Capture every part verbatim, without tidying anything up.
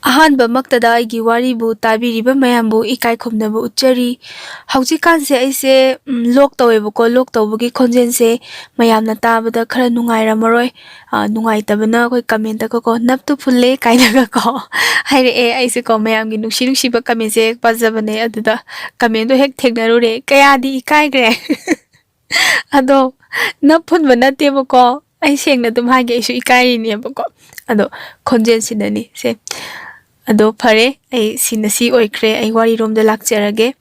ꯑꯍꯥꯟꯕꯃꯛꯇꯗ ꯑꯩꯒꯤ ꯋꯥꯔꯤꯕꯨ ꯇꯥꯕꯤꯔꯤꯕ ꯃꯌꯥꯝꯕꯨ ꯏꯀꯥꯏ ꯈꯨꯝꯅꯕ ꯎꯠꯆꯔꯤ꯫ ꯍꯧꯖꯤꯛꯀꯥꯟꯁꯦ ꯑꯩꯁꯦ, ꯎꯝ, ꯂꯣꯛ ꯇꯧꯋꯦꯕꯀꯣ꯫ ꯂꯣꯛ ꯇꯧꯕꯒꯤ ꯈꯣꯟꯖꯦꯜꯁꯦ ꯃꯌꯥꯝꯅ ꯇꯥꯕꯗ ꯈꯔ ꯅꯨꯡꯉꯥꯏꯔꯝꯃꯔꯣꯏ꯫ ꯑ, ꯅꯨꯡꯉꯥꯏꯇꯕꯅ ꯑꯩꯈꯣꯏ comment ꯀꯣ, "ꯅꯞꯇꯨ ꯐꯨꯜꯂꯦ" ꯀꯥꯏꯅꯒꯀꯣ ꯍꯥꯏꯔꯛꯑꯦ꯫ ꯑꯩꯁꯦꯀꯣ ꯃꯌꯥꯝꯒꯤ ꯅꯨꯡꯁꯤ ꯅꯨꯡꯁꯤꯕ comment ꯁꯦ ꯄꯥꯖꯕꯅꯦ꯫ ꯑꯗꯨꯗ comment ꯗꯣ ꯍꯦꯛ ꯊꯦꯡꯅꯔꯨꯔꯦ꯫ ꯀꯌꯥꯗꯤ ꯏꯀꯥꯏꯈ꯭ꯔꯦ꯫ ꯑꯗꯣ ꯅꯞ ꯐꯨꯟꯕ ꯅꯠꯇꯦꯕꯀꯣ꯫ ꯑꯩ ꯁꯦꯡꯅ ꯑꯗꯨꯝ ꯍꯥꯏꯒꯦ, ꯑꯩꯁꯨ ꯏꯀꯥꯏꯔꯤꯅꯦꯕꯀꯣ꯫ ꯑꯗꯣ ꯈꯣꯟꯖꯦꯜꯁꯤꯅꯅꯤ ꯁꯦ꯫ ꯑꯗꯣ ꯐꯔꯦ, ꯑꯩ ꯁꯤꯅ ꯁꯤ ꯑꯣꯏꯈ꯭ꯔꯦ꯫ ꯑꯩ ꯋꯥꯔꯤꯔꯣꯝꯗ ꯂꯥꯛꯆꯔꯒꯦ꯫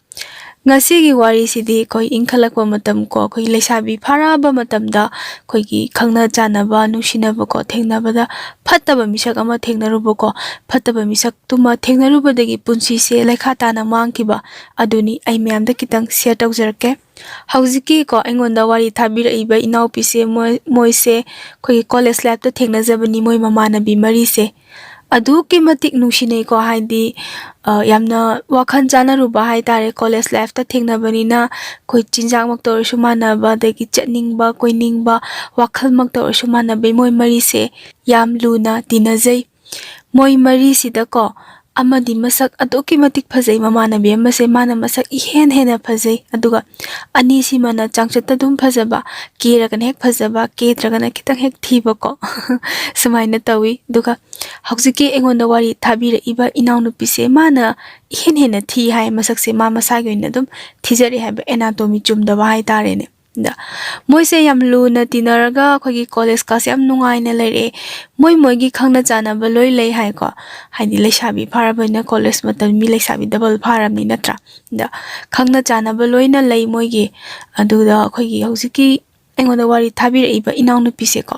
ꯉꯁꯤꯒꯤ ꯋꯥꯔꯤꯁꯤꯗꯤ ꯑꯩꯈꯣꯏ ꯏꯟꯈꯠꯂꯛꯄ ꯃꯇꯝ ꯀꯣ, ꯑꯩꯈꯣꯏ ꯂꯩꯁꯥꯕꯤ ꯐꯥꯔꯛꯑꯕ ꯃꯇꯝꯗ ꯑꯩꯈꯣꯏꯒꯤ ꯈꯪꯅ ꯆꯥꯟꯅꯕ, ꯅꯨꯡꯁꯤꯅꯕ ꯀꯣ, ꯊꯦꯡꯅꯕꯗ ꯐꯠꯇꯕ ꯃꯤꯁꯛ ꯑꯃ ꯊꯦꯡꯅꯔꯨꯕꯀꯣ, ꯐꯠꯇꯕ ꯃꯤꯁꯛꯇꯨꯃ ꯊꯦꯡꯅꯔꯨꯕꯗꯒꯤ ꯄꯨꯟꯁꯤꯁꯦ ꯂꯩꯈꯥ ꯇꯥꯅ ꯃꯥꯡꯈꯤꯕ, ꯑꯗꯨꯅꯤ ꯑꯩ ꯃꯌꯥꯝꯗ ꯈꯤꯇꯪ share ꯇꯧꯖꯔꯛꯀꯦ꯫ ꯍꯧꯖꯤꯛꯀꯤꯀꯣ ꯑꯩꯉꯣꯟꯗ ꯋꯥꯔꯤ ꯊꯥꯕꯤꯔꯛꯏꯕ ꯏꯅꯥꯎꯄꯤꯁꯦ, ꯃꯣꯏ-, ꯃꯣꯏꯁꯦ ꯑꯩꯈꯣꯏꯒꯤ college life ꯇ ꯊꯦꯡꯅꯖꯕꯅꯤ, ꯃꯣꯏ ꯃꯃꯥꯟꯅꯕꯤ ꯃꯔꯤꯁꯦ꯫ ꯑꯗꯨꯛꯀꯤ ꯃꯇꯤꯛ ꯅꯨꯡꯁꯤꯅꯩꯀꯣ, ꯍꯥꯏꯗꯤ, ꯑ, ꯌꯥꯝꯅ ꯋꯥꯈꯜ ꯆꯥꯟꯅꯔꯨꯕ ꯍꯥꯏꯇꯥꯔꯦ꯫ College life ꯇ ꯊꯦꯡꯅꯕꯅꯤꯅ ꯑꯩꯈꯣꯏ ꯆꯤꯟꯖꯥꯛꯃꯛꯇ ꯑꯣꯏꯔꯁꯨ ꯃꯥꯟꯅꯕ, ꯑꯗꯒꯤ ꯆꯠꯅꯤꯡꯕ, ꯀꯣꯏꯅꯤꯡꯕ, ꯋꯥꯈꯜꯃꯛꯇ ꯑꯣꯏꯔꯁꯨ ꯃꯥꯟꯅꯕꯩ ꯃꯣꯏ ꯃꯔꯤꯁꯦ ꯌꯥꯝ ꯂꯨꯅ ꯇꯤꯟꯅꯖꯩ꯫ ꯃꯣꯏ ꯃꯔꯤꯁꯤꯗꯀꯣ ꯑꯃꯗꯤ ꯃꯁꯛ ꯑꯗꯨꯛꯀꯤ ꯃꯇꯤꯛ ꯐꯖꯩ, ꯃꯃꯥꯟꯅꯕꯤ ꯑꯃꯁꯦ ꯃꯥꯅ ꯃꯁꯛ ꯏꯍꯦꯟ ꯍꯦꯟꯅ ꯐꯖꯩ꯫ ꯑꯗꯨꯒ ꯑꯅꯤꯁꯤꯃꯅ ꯆꯥꯡꯆꯠꯇ ꯑꯗꯨꯝ ꯐꯖꯕ, ꯀꯦꯔꯒꯅ ꯍꯦꯛ ꯐꯖꯕ, ꯀꯦꯗ꯭ꯔꯒꯅ ꯈꯤꯇꯪ ꯍꯦꯛ ꯊꯤꯕꯀꯣ꯫ ꯁꯨꯃꯥꯏꯅ ꯇꯧꯏ꯫ ꯑꯗꯨꯒ ꯍꯧꯖꯤꯛꯀꯤ ꯑꯩꯉꯣꯟꯗ ꯋꯥꯔꯤ ꯊꯥꯕꯤꯔꯛꯏꯕ ꯏꯅꯥꯎꯅꯨꯄꯤꯁꯦ ꯃꯥꯅ ꯏꯍꯦꯟ ꯍꯦꯟꯅ ꯊꯤ ꯍꯥꯏ, ꯃꯁꯛꯁꯦ ꯃꯥ ꯃꯁꯥꯒꯤ ꯑꯣꯏꯅ ꯑꯗꯨꯝ ꯊꯤꯖꯔꯦ ꯍꯥꯏꯕ, anatomy ꯆꯨꯝꯗꯕ ꯍꯥꯏꯇꯥꯔꯦꯅꯦ꯫ ꯑꯗ ꯃꯣꯏꯁꯦ ꯌꯥꯝ ꯂꯨꯅ ꯇꯤꯟꯅꯔꯒ ꯑꯩꯈꯣꯏꯒꯤ college ꯀꯥꯁꯦ ꯌꯥꯝ ꯅꯨꯡꯉꯥꯏꯅ ꯂꯩꯔꯛꯑꯦ꯫ ꯃꯣꯏ ꯃꯣꯏꯒꯤ ꯈꯪꯅ ꯆꯥꯟꯅꯕ ꯂꯣꯏ ꯂꯩ ꯍꯥꯏꯀꯣ꯫ ꯍꯥꯏꯗꯤ ꯂꯩꯁꯥꯕꯤ ꯐꯥꯔꯕꯅꯤꯅ college ꯃꯇꯝ ꯃꯤ ꯂꯩꯁꯥꯕꯤ double ꯐꯥꯔꯕꯅꯤ ꯅꯠꯇ꯭ꯔꯥ? ꯑꯗ ꯈꯪꯅ ꯆꯥꯟꯅꯕ ꯂꯣꯏꯅ ꯂꯩ ꯃꯣꯏꯒꯤ꯫ ꯑꯗꯨꯗ ꯑꯩꯈꯣꯏꯒꯤ ꯍꯧꯖꯤꯛꯀꯤ ꯑꯩꯉꯣꯟꯗ ꯋꯥꯔꯤ ꯊꯥꯕꯤꯔꯛꯏꯕ ꯏꯅꯥꯎꯅꯨꯄꯤꯁꯦꯀꯣ,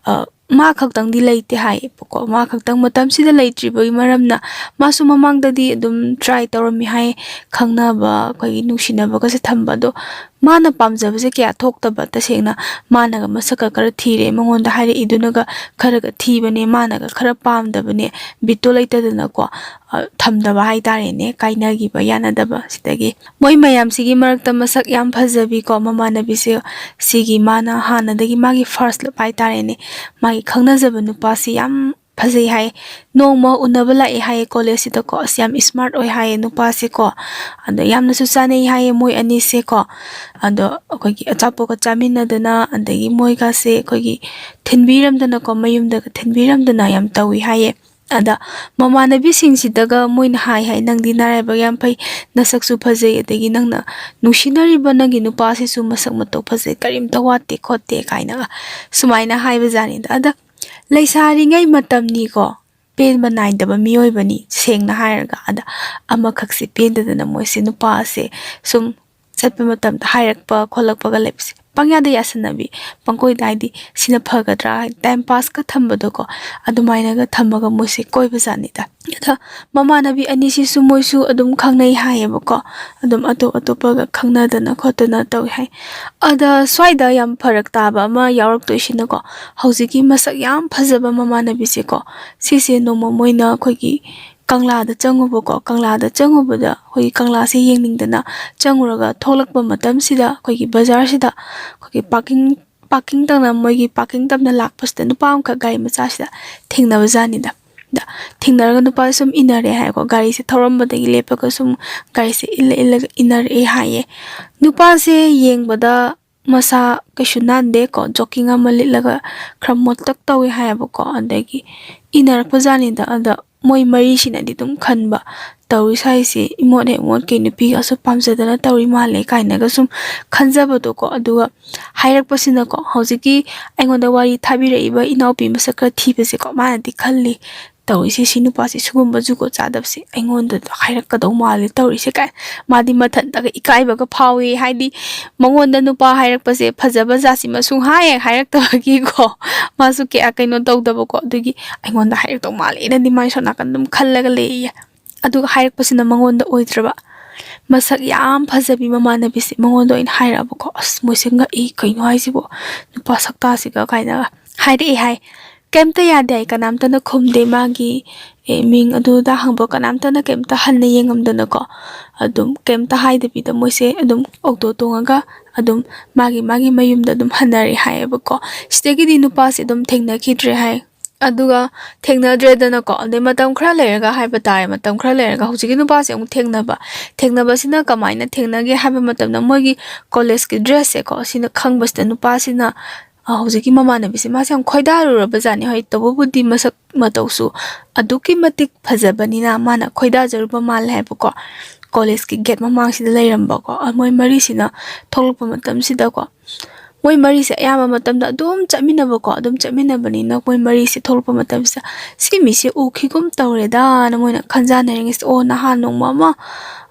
ꯑ, ꯃꯥ ꯈꯛꯇꯪꯗꯤ ꯂꯩꯇꯦ ꯍꯥꯏꯌꯦꯕꯀꯣ꯫ ꯃꯥ ꯈꯛꯇꯪ ꯃꯇꯝꯁꯤꯗ ꯂꯩꯇ꯭ꯔꯤꯕꯒꯤ ꯃꯔꯝꯅ ꯃꯥꯁꯨ ꯃꯃꯥꯡꯗꯗꯤ ꯑꯗꯨꯝ try ꯇꯧꯔꯝꯃꯤ ꯍꯥꯏ, ꯈꯪꯅꯕ, ꯑꯩꯈꯣꯏꯒꯤ ꯅꯨꯡꯁꯤꯅꯕꯒꯁꯦ ꯊꯝꯕ꯫ ꯑꯗꯣ ꯃꯥꯅ ꯄꯥꯝꯖꯕꯁꯦ ꯀꯌꯥ ꯊꯣꯛꯇꯕ, ꯇꯁꯦꯡꯅ ꯃꯥꯅꯒ ꯃꯁꯛꯀ ꯈꯔ ꯊꯤꯔꯦ, ꯃꯉꯣꯟꯗ ꯍꯥꯏꯔꯛꯏꯗꯨꯅꯒ ꯈꯔꯒ ꯊꯤꯕꯅꯦ, ꯃꯥꯅꯒ ꯈꯔ ꯄꯥꯝꯗꯕꯅꯦ, ꯕꯤꯠꯇꯣ ꯂꯩꯇꯗꯅꯀꯣ, ꯑ, ꯊꯝꯗꯕ ꯍꯥꯏꯇꯥꯔꯦꯅꯦ, ꯀꯥꯏꯅꯈꯤꯕ, ꯌꯥꯅꯗꯕ꯫ ꯁꯤꯗꯒꯤ ꯃꯣꯏ ꯃꯌꯥꯝꯁꯤꯒꯤ ꯃꯔꯛꯇ ꯃꯁꯛ ꯌꯥꯝ ꯐꯖꯕꯤꯀꯣ, ꯃꯃꯥꯟꯅꯕꯤꯁꯦ, ꯁꯤꯒꯤ ꯃꯥꯅ ꯍꯥꯟꯅꯗꯒꯤ ꯃꯥꯒꯤ first love ꯍꯥꯏꯇꯥꯔꯦꯅꯦ, ꯃꯥꯒꯤ ꯈꯪꯅꯖꯕ ꯅꯨꯄꯥꯁꯤ ꯌꯥꯝ ꯐꯖꯩ ꯍꯥꯏ꯫ ꯅꯣꯡꯃ ꯎꯅꯕ ꯂꯥꯛꯑꯦ ꯍꯥꯏꯌꯦ ꯀꯣꯂꯦꯖꯁꯤꯗꯀꯣ꯫ ꯑꯁ, ꯌꯥꯝ ꯏꯁꯃꯥꯔꯠ ꯑꯣꯏ ꯍꯥꯏꯌꯦ ꯅꯨꯄꯥꯁꯦꯀꯣ꯫ ꯑꯗꯣ ꯌꯥꯝꯅꯁꯨ ꯆꯥꯟꯅꯩ ꯍꯥꯏꯌꯦ ꯃꯣꯏ ꯑꯅꯤꯁꯦꯀꯣ꯫ ꯑꯗꯣ ꯑꯩꯈꯣꯏꯒꯤ ꯑꯆꯥꯄꯣꯠꯀ ꯆꯥꯃꯤꯟꯅꯗꯅ, ꯑꯗꯒꯤ ꯃꯣꯏꯒꯁꯦ ꯑꯩꯈꯣꯏꯒꯤ ꯊꯤꯟꯕꯤꯔꯝꯗꯅꯀꯣ, ꯃꯌꯨꯝꯗꯒ ꯊꯤꯟꯕꯤꯔꯝꯗꯅ ꯌꯥꯝ ꯇꯧꯏ ꯍꯥꯏꯌꯦ꯫ ꯑꯗ ꯃꯃꯥꯟꯅꯕꯤꯁꯤꯡꯁꯤꯗꯒ ꯃꯣꯏꯅ ꯍꯥꯏ ꯍꯥꯏ, "ꯅꯪꯗꯤ ꯅꯔꯥꯏꯕꯛ ꯌꯥꯝ ꯐꯩ, ꯅꯁꯛꯁꯨ ꯐꯖꯩ, ꯑꯗꯒꯤ ꯅꯪꯅ ꯅꯨꯡꯁꯤꯅꯔꯤꯕ ꯅꯪꯒꯤ ꯅꯨꯄꯥꯁꯤꯁꯨ ꯃꯁꯛ ꯃꯇꯧ ꯐꯖꯩ, ꯀꯔꯤꯝꯇ ꯋꯥꯠꯇꯦ ꯈꯣꯠꯇꯦ" ꯀꯥꯏꯅꯒ ꯁꯨꯃꯥꯏꯅ ꯍꯥꯏꯕꯖꯥꯠꯅꯤꯗ꯫ ꯑꯗ ꯂꯩꯁꯥꯔꯤꯉꯩ ꯃꯇꯝꯅꯤꯀꯣ, ꯄꯦꯟꯕ ꯅꯥꯏꯗꯕ ꯃꯤꯑꯣꯏꯕꯅꯤ ꯁꯦꯡꯅ ꯍꯥꯏꯔꯒ꯫ ꯑꯗ ꯑꯃꯈꯛꯁꯦ ꯄꯦꯟꯗꯗꯅ ꯃꯣꯏꯁꯦ ꯅꯨꯄꯥꯁꯦ ꯁꯨꯝ ꯆꯠꯄ ꯃꯇꯝꯗ ꯍꯥꯏꯔꯛꯄ ꯈꯣꯠꯂꯛꯄꯒ ꯂꯩꯕꯁꯦ ꯄꯪꯌꯥꯗ ꯌꯥꯁꯟꯅꯕꯤ, ꯄꯪꯀꯣꯏꯗ, ꯍꯥꯏꯗꯤ ꯁꯤꯅ ꯐꯒꯗ꯭ꯔꯥ, ꯍꯥꯏꯗꯤ ꯇꯥꯏꯝ ꯄꯥꯁꯀ ꯊꯝꯕꯗꯣꯀꯣ, ꯑꯗꯨꯃꯥꯏꯅꯒ ꯊꯝꯃꯒ ꯃꯣꯏꯁꯦ ꯀꯣꯏꯕ ꯖꯥꯠꯅꯤꯗ꯫ ꯑꯗ ꯃꯃꯥꯟꯅꯕꯤ ꯑꯅꯤꯁꯤꯁꯨ ꯃꯣꯏꯁꯨ ꯑꯗꯨꯝ ꯈꯪꯅꯩ ꯍꯥꯏꯌꯦꯕꯀꯣ꯫ ꯑꯗꯨꯝ ꯑꯇꯣꯞ ꯑꯇꯣꯞꯄꯒ ꯈꯪꯅꯗꯅ ꯈꯣꯠꯇꯅ ꯇꯧꯏ ꯍꯥꯏ꯫ ꯑꯗ ꯁ꯭ꯋꯥꯏꯗ ꯌꯥꯝ ꯐꯔꯛ ꯇꯥꯕ ꯑꯃ ꯌꯥꯎꯔꯛꯇꯣꯏꯁꯤꯅꯀꯣ, ꯍꯧꯖꯤꯛꯀꯤ ꯃꯁꯛ ꯌꯥꯝ ꯐꯖꯕ ꯃꯃꯥꯟꯅꯕꯤꯁꯦꯀꯣ, ꯁꯤꯁꯦ ꯅꯣꯡꯃ ꯃꯣꯏꯅ ꯑꯩꯈꯣꯏꯒꯤ ꯀꯪꯂꯥꯗ ꯆꯪꯉꯨꯕꯀꯣ꯫ ꯀꯪꯂꯥꯗ ꯆꯪꯉꯨꯕꯗ ꯑꯩꯈꯣꯏꯒꯤ ꯀꯪꯂꯥꯁꯦ ꯌꯦꯡꯅꯤꯡꯗꯅ ꯆꯪꯉꯨꯔꯒ ꯊꯣꯛꯂꯛꯄ ꯃꯇꯝꯁꯤꯗ ꯑꯩꯈꯣꯏꯒꯤ ꯕꯖꯥꯔꯁꯤꯗ ꯑꯩꯈꯣꯏꯒꯤ ꯄꯥꯔꯀꯤꯡ, ꯄꯥꯔꯀꯤꯡ ꯇꯧꯅ, ꯃꯣꯏꯒꯤ ꯄꯥꯔꯀꯤꯡ ꯇꯧꯅ ꯂꯥꯛꯄꯁꯤꯗ ꯅꯨꯄꯥ ꯑꯃꯈꯛ ꯒꯥꯔꯤ ꯃꯆꯥꯁꯤꯗ ꯊꯦꯡꯅꯕ ꯖꯥꯠꯅꯤꯗ꯫ ꯑꯗ ꯊꯦꯡꯅꯔꯒ ꯅꯨꯄꯥꯁꯦ ꯁꯨꯝ ꯏꯟꯅꯔꯦ ꯍꯥꯏꯀꯣ꯫ ꯒꯥꯔꯤꯁꯦ ꯊꯧꯔꯝꯕꯗꯒꯤ ꯂꯦꯞꯄꯒ ꯁꯨꯝ ꯒꯥꯔꯤꯁꯦ ꯏꯜꯂ ꯏꯜꯂꯒ ꯏꯟꯅꯔꯛꯑꯦ ꯍꯥꯏꯌꯦ꯫ ꯅꯨꯄꯥꯁꯦ ꯌꯦꯡꯕꯗ ꯃꯁꯥ ꯀꯩꯁꯨ ꯅꯥꯟꯗꯦꯀꯣ, ꯖꯣꯀꯤꯡ ꯑꯃ ꯂꯤꯠꯂꯒ ꯈꯔ ꯃꯣꯠꯇꯛ ꯇꯧꯋꯦ ꯍꯥꯏꯌꯦꯕꯀꯣ꯫ ꯑꯗꯒꯤ ꯏꯟꯅꯔꯛꯄ ꯖꯥꯠꯅꯤꯗ꯫ ꯑꯗ ꯃꯣꯏ ꯃꯔꯤꯁꯤꯅꯗꯤ ꯑꯗꯨꯝ ꯈꯟꯕ, "ꯇꯧꯔꯤ ꯁꯥꯏꯁꯦ ꯏꯃꯣꯠ ꯍꯦꯛ ꯃꯣꯠꯀꯩ, ꯅꯨꯄꯤꯒꯁꯨ ꯄꯥꯝꯖꯗꯅ ꯇꯧꯔꯤ ꯃꯥꯜꯂꯦ" ꯀꯥꯏꯅꯒ ꯁꯨꯝ ꯈꯟꯖꯕꯗꯣꯀꯣ꯫ ꯑꯗꯨꯒ ꯍꯥꯏꯔꯛꯄꯁꯤꯅꯀꯣ, ꯍꯧꯖꯤꯛꯀꯤ ꯑꯩꯉꯣꯟꯗ ꯋꯥꯔꯤ ꯊꯥꯕꯤꯔꯛꯏꯕ ꯏꯅꯥꯎꯄꯤ ꯃꯁꯛ ꯈꯔ ꯊꯤꯕꯁꯦꯀꯣ, ꯃꯥꯅꯗꯤ ꯈꯜꯂꯤ, "ꯇꯧꯔꯤꯁꯦ, ꯁꯤ ꯅꯨꯄꯥꯁꯦ ꯁꯤꯒꯨꯝꯕ ꯖꯨꯒꯣꯠ ꯆꯥꯗꯕꯁꯦ ꯑꯩꯉꯣꯟꯗ ꯍꯥꯏꯔꯛꯀꯗꯧ ꯃꯥꯜꯂꯦ ꯇꯧꯔꯤꯁꯦ" ꯀꯥꯏ꯫ ꯃꯥꯗꯤ ꯃꯊꯟꯇꯒ ꯏꯀꯥꯏꯕꯒ ꯐꯥꯎꯏ꯫ ꯍꯥꯏꯗꯤ ꯃꯉꯣꯟꯗ ꯅꯨꯄꯥ ꯍꯥꯏꯔꯛꯄꯁꯦ ꯐꯖꯕ ꯖꯥꯠꯁꯤꯃ ꯁꯨꯡꯍꯥꯏ ꯍꯦꯛ ꯍꯥꯏꯔꯛꯇꯕꯒꯤꯀꯣ꯫ ꯃꯥꯁꯨ ꯀꯌꯥ ꯀꯩꯅꯣ ꯇꯧꯗꯕꯀꯣ꯫ ꯑꯗꯨꯒꯤ "ꯑꯩꯉꯣꯟꯗ ꯍꯥꯏꯔꯛꯇꯧ ꯃꯥꯜꯂꯦꯅꯗꯤ" ꯃꯥꯏ ꯁꯣꯝ ꯅꯥꯀꯟ ꯑꯗꯨꯝ ꯈꯜꯂꯒ ꯂꯩꯌꯦ꯫ ꯑꯗꯨꯒ ꯍꯥꯏꯔꯛꯄꯁꯤꯅ ꯃꯉꯣꯟꯗ ꯑꯣꯏꯗ꯭ꯔꯕ꯫ ꯃꯁꯛ ꯌꯥꯝ ꯐꯖꯕꯤ ꯃꯃꯥꯟꯅꯕꯤꯁꯦ ꯃꯉꯣꯟꯗ ꯑꯣꯏꯅ ꯍꯥꯏꯔꯛꯑꯕꯀꯣ꯫ ꯑꯁ, ꯃꯣꯏꯁꯦ ꯉꯛꯏ, "ꯀꯩꯅꯣ ꯍꯥꯏꯁꯤꯕꯣ, ꯅꯨꯄꯥ ꯁꯛꯇꯥꯁꯤꯒ" ꯀꯥꯏꯅꯒ ꯍꯥꯏꯔꯛꯑꯦ ꯍꯥꯏ꯫ ꯀꯩꯝꯇ ꯌꯥꯗꯦ ꯍꯥꯏ, ꯀꯅꯥꯝꯇꯅ ꯈꯨꯝꯗꯦ꯫ ꯃꯥꯒꯤ, ꯑꯦ, ꯃꯤꯡ ꯑꯗꯨꯗ ꯍꯪꯕ ꯀꯅꯥꯝꯇꯅ ꯀꯩꯝꯇ ꯍꯟꯅ ꯌꯦꯡꯉꯝꯗꯅꯀꯣ꯫ ꯑꯗꯨꯝ ꯀꯩꯝꯇ ꯍꯥꯏꯗꯕꯤꯗ ꯃꯣꯏꯁꯦ ꯑꯗꯨꯝ ꯑꯣꯇꯣ ꯇꯣꯡꯉꯒ ꯑꯗꯨꯝ ꯃꯥꯒꯤ, ꯃꯥꯒꯤ ꯃꯌꯨꯝꯗ ꯑꯗꯨꯝ ꯍꯟꯅꯔꯦ ꯍꯥꯏꯌꯦꯕꯀꯣ꯫ ꯁꯤꯗꯒꯤꯗꯤ ꯅꯨꯄꯥꯁꯦ ꯑꯗꯨꯝ ꯊꯦꯡꯅꯈꯤꯗ꯭ꯔꯦ ꯍꯥꯏ꯫ ꯑꯗꯨꯒ ꯊꯦꯡꯅꯗ꯭ꯔꯦꯗꯅꯀꯣ꯫ ꯑꯗꯩ ꯃꯇꯝ ꯈꯔ ꯂꯩꯔꯒ ꯍꯥꯏꯕ ꯇꯥꯔꯦ, ꯃꯇꯝ ꯈꯔ ꯂꯩꯔꯒ ꯍꯧꯖꯤꯛꯀꯤ ꯅꯨꯄꯥꯁꯦ ꯑꯃꯨꯛ ꯊꯦꯡꯅꯕ꯫ ꯊꯦꯡꯅꯕꯁꯤꯅ ꯀꯃꯥꯏꯅ ꯊꯦꯡꯅꯒꯦ ꯍꯥꯏꯕ ꯃꯇꯝꯗ, ꯃꯣꯏꯒꯤ ꯀꯣꯂꯦꯖꯀꯤ ꯗ꯭ꯔꯦꯁꯁꯦꯀꯣ, ꯁꯤꯅ ꯈꯪꯕꯁꯤꯗ ꯅꯨꯄꯥꯁꯤꯅ, ꯑ, ꯍꯧꯖꯤꯛꯀꯤ ꯃꯃꯥꯟꯅꯕꯤꯁꯦ, ꯃꯥꯁꯦ ꯌꯥꯝ ꯈꯣꯏꯗꯥꯔꯨꯔꯕ ꯖꯥꯠꯅꯤ꯫ ꯍꯣꯏ, ꯇꯧꯕꯕꯨꯗꯤ ꯃꯁꯛ ꯃꯇꯧꯁꯨ ꯑꯗꯨꯛꯀꯤ ꯃꯇꯤꯛ ꯐꯖꯕꯅꯤꯅ ꯃꯥꯅ ꯈꯣꯏꯗꯥꯖꯔꯨꯕ ꯃꯥꯜꯂꯦ ꯍꯥꯏꯕꯀꯣ꯫ ꯀꯣꯂꯦꯖꯀꯤ ꯒꯦꯠ ꯃꯃꯥꯡꯁꯤꯗ ꯂꯩꯔꯝꯕꯀꯣ, ꯑ, ꯃꯣꯏ ꯃꯔꯤꯁꯤꯅ ꯊꯣꯛꯂꯛꯄ ꯃꯇꯝꯁꯤꯗꯀꯣ, ꯃꯣꯏ ꯃꯔꯤꯁꯦ ꯑꯌꯥꯝꯕ ꯃꯇꯝꯗ ꯑꯗꯨꯝ ꯆꯠꯃꯤꯟꯅꯕꯀꯣ, ꯑꯗꯨꯝ ꯆꯠꯃꯤꯟꯅꯕꯅꯤꯅ ꯃꯣꯏ ꯃꯔꯤꯁꯦ ꯊꯣꯛꯂꯛꯄ ꯃꯇꯝꯁꯤꯗ, "ꯁꯤ ꯃꯤꯁꯦ ꯎꯈꯤꯒꯨꯝ ꯇꯧꯔꯦꯗꯥꯅ" ꯃꯣꯏꯅ ꯈꯟꯖꯥꯟꯅꯔꯤꯉꯩꯁꯤꯗ, "ꯑꯣ, ꯅꯍꯥꯟ ꯅꯣꯡꯃ ꯑꯃ,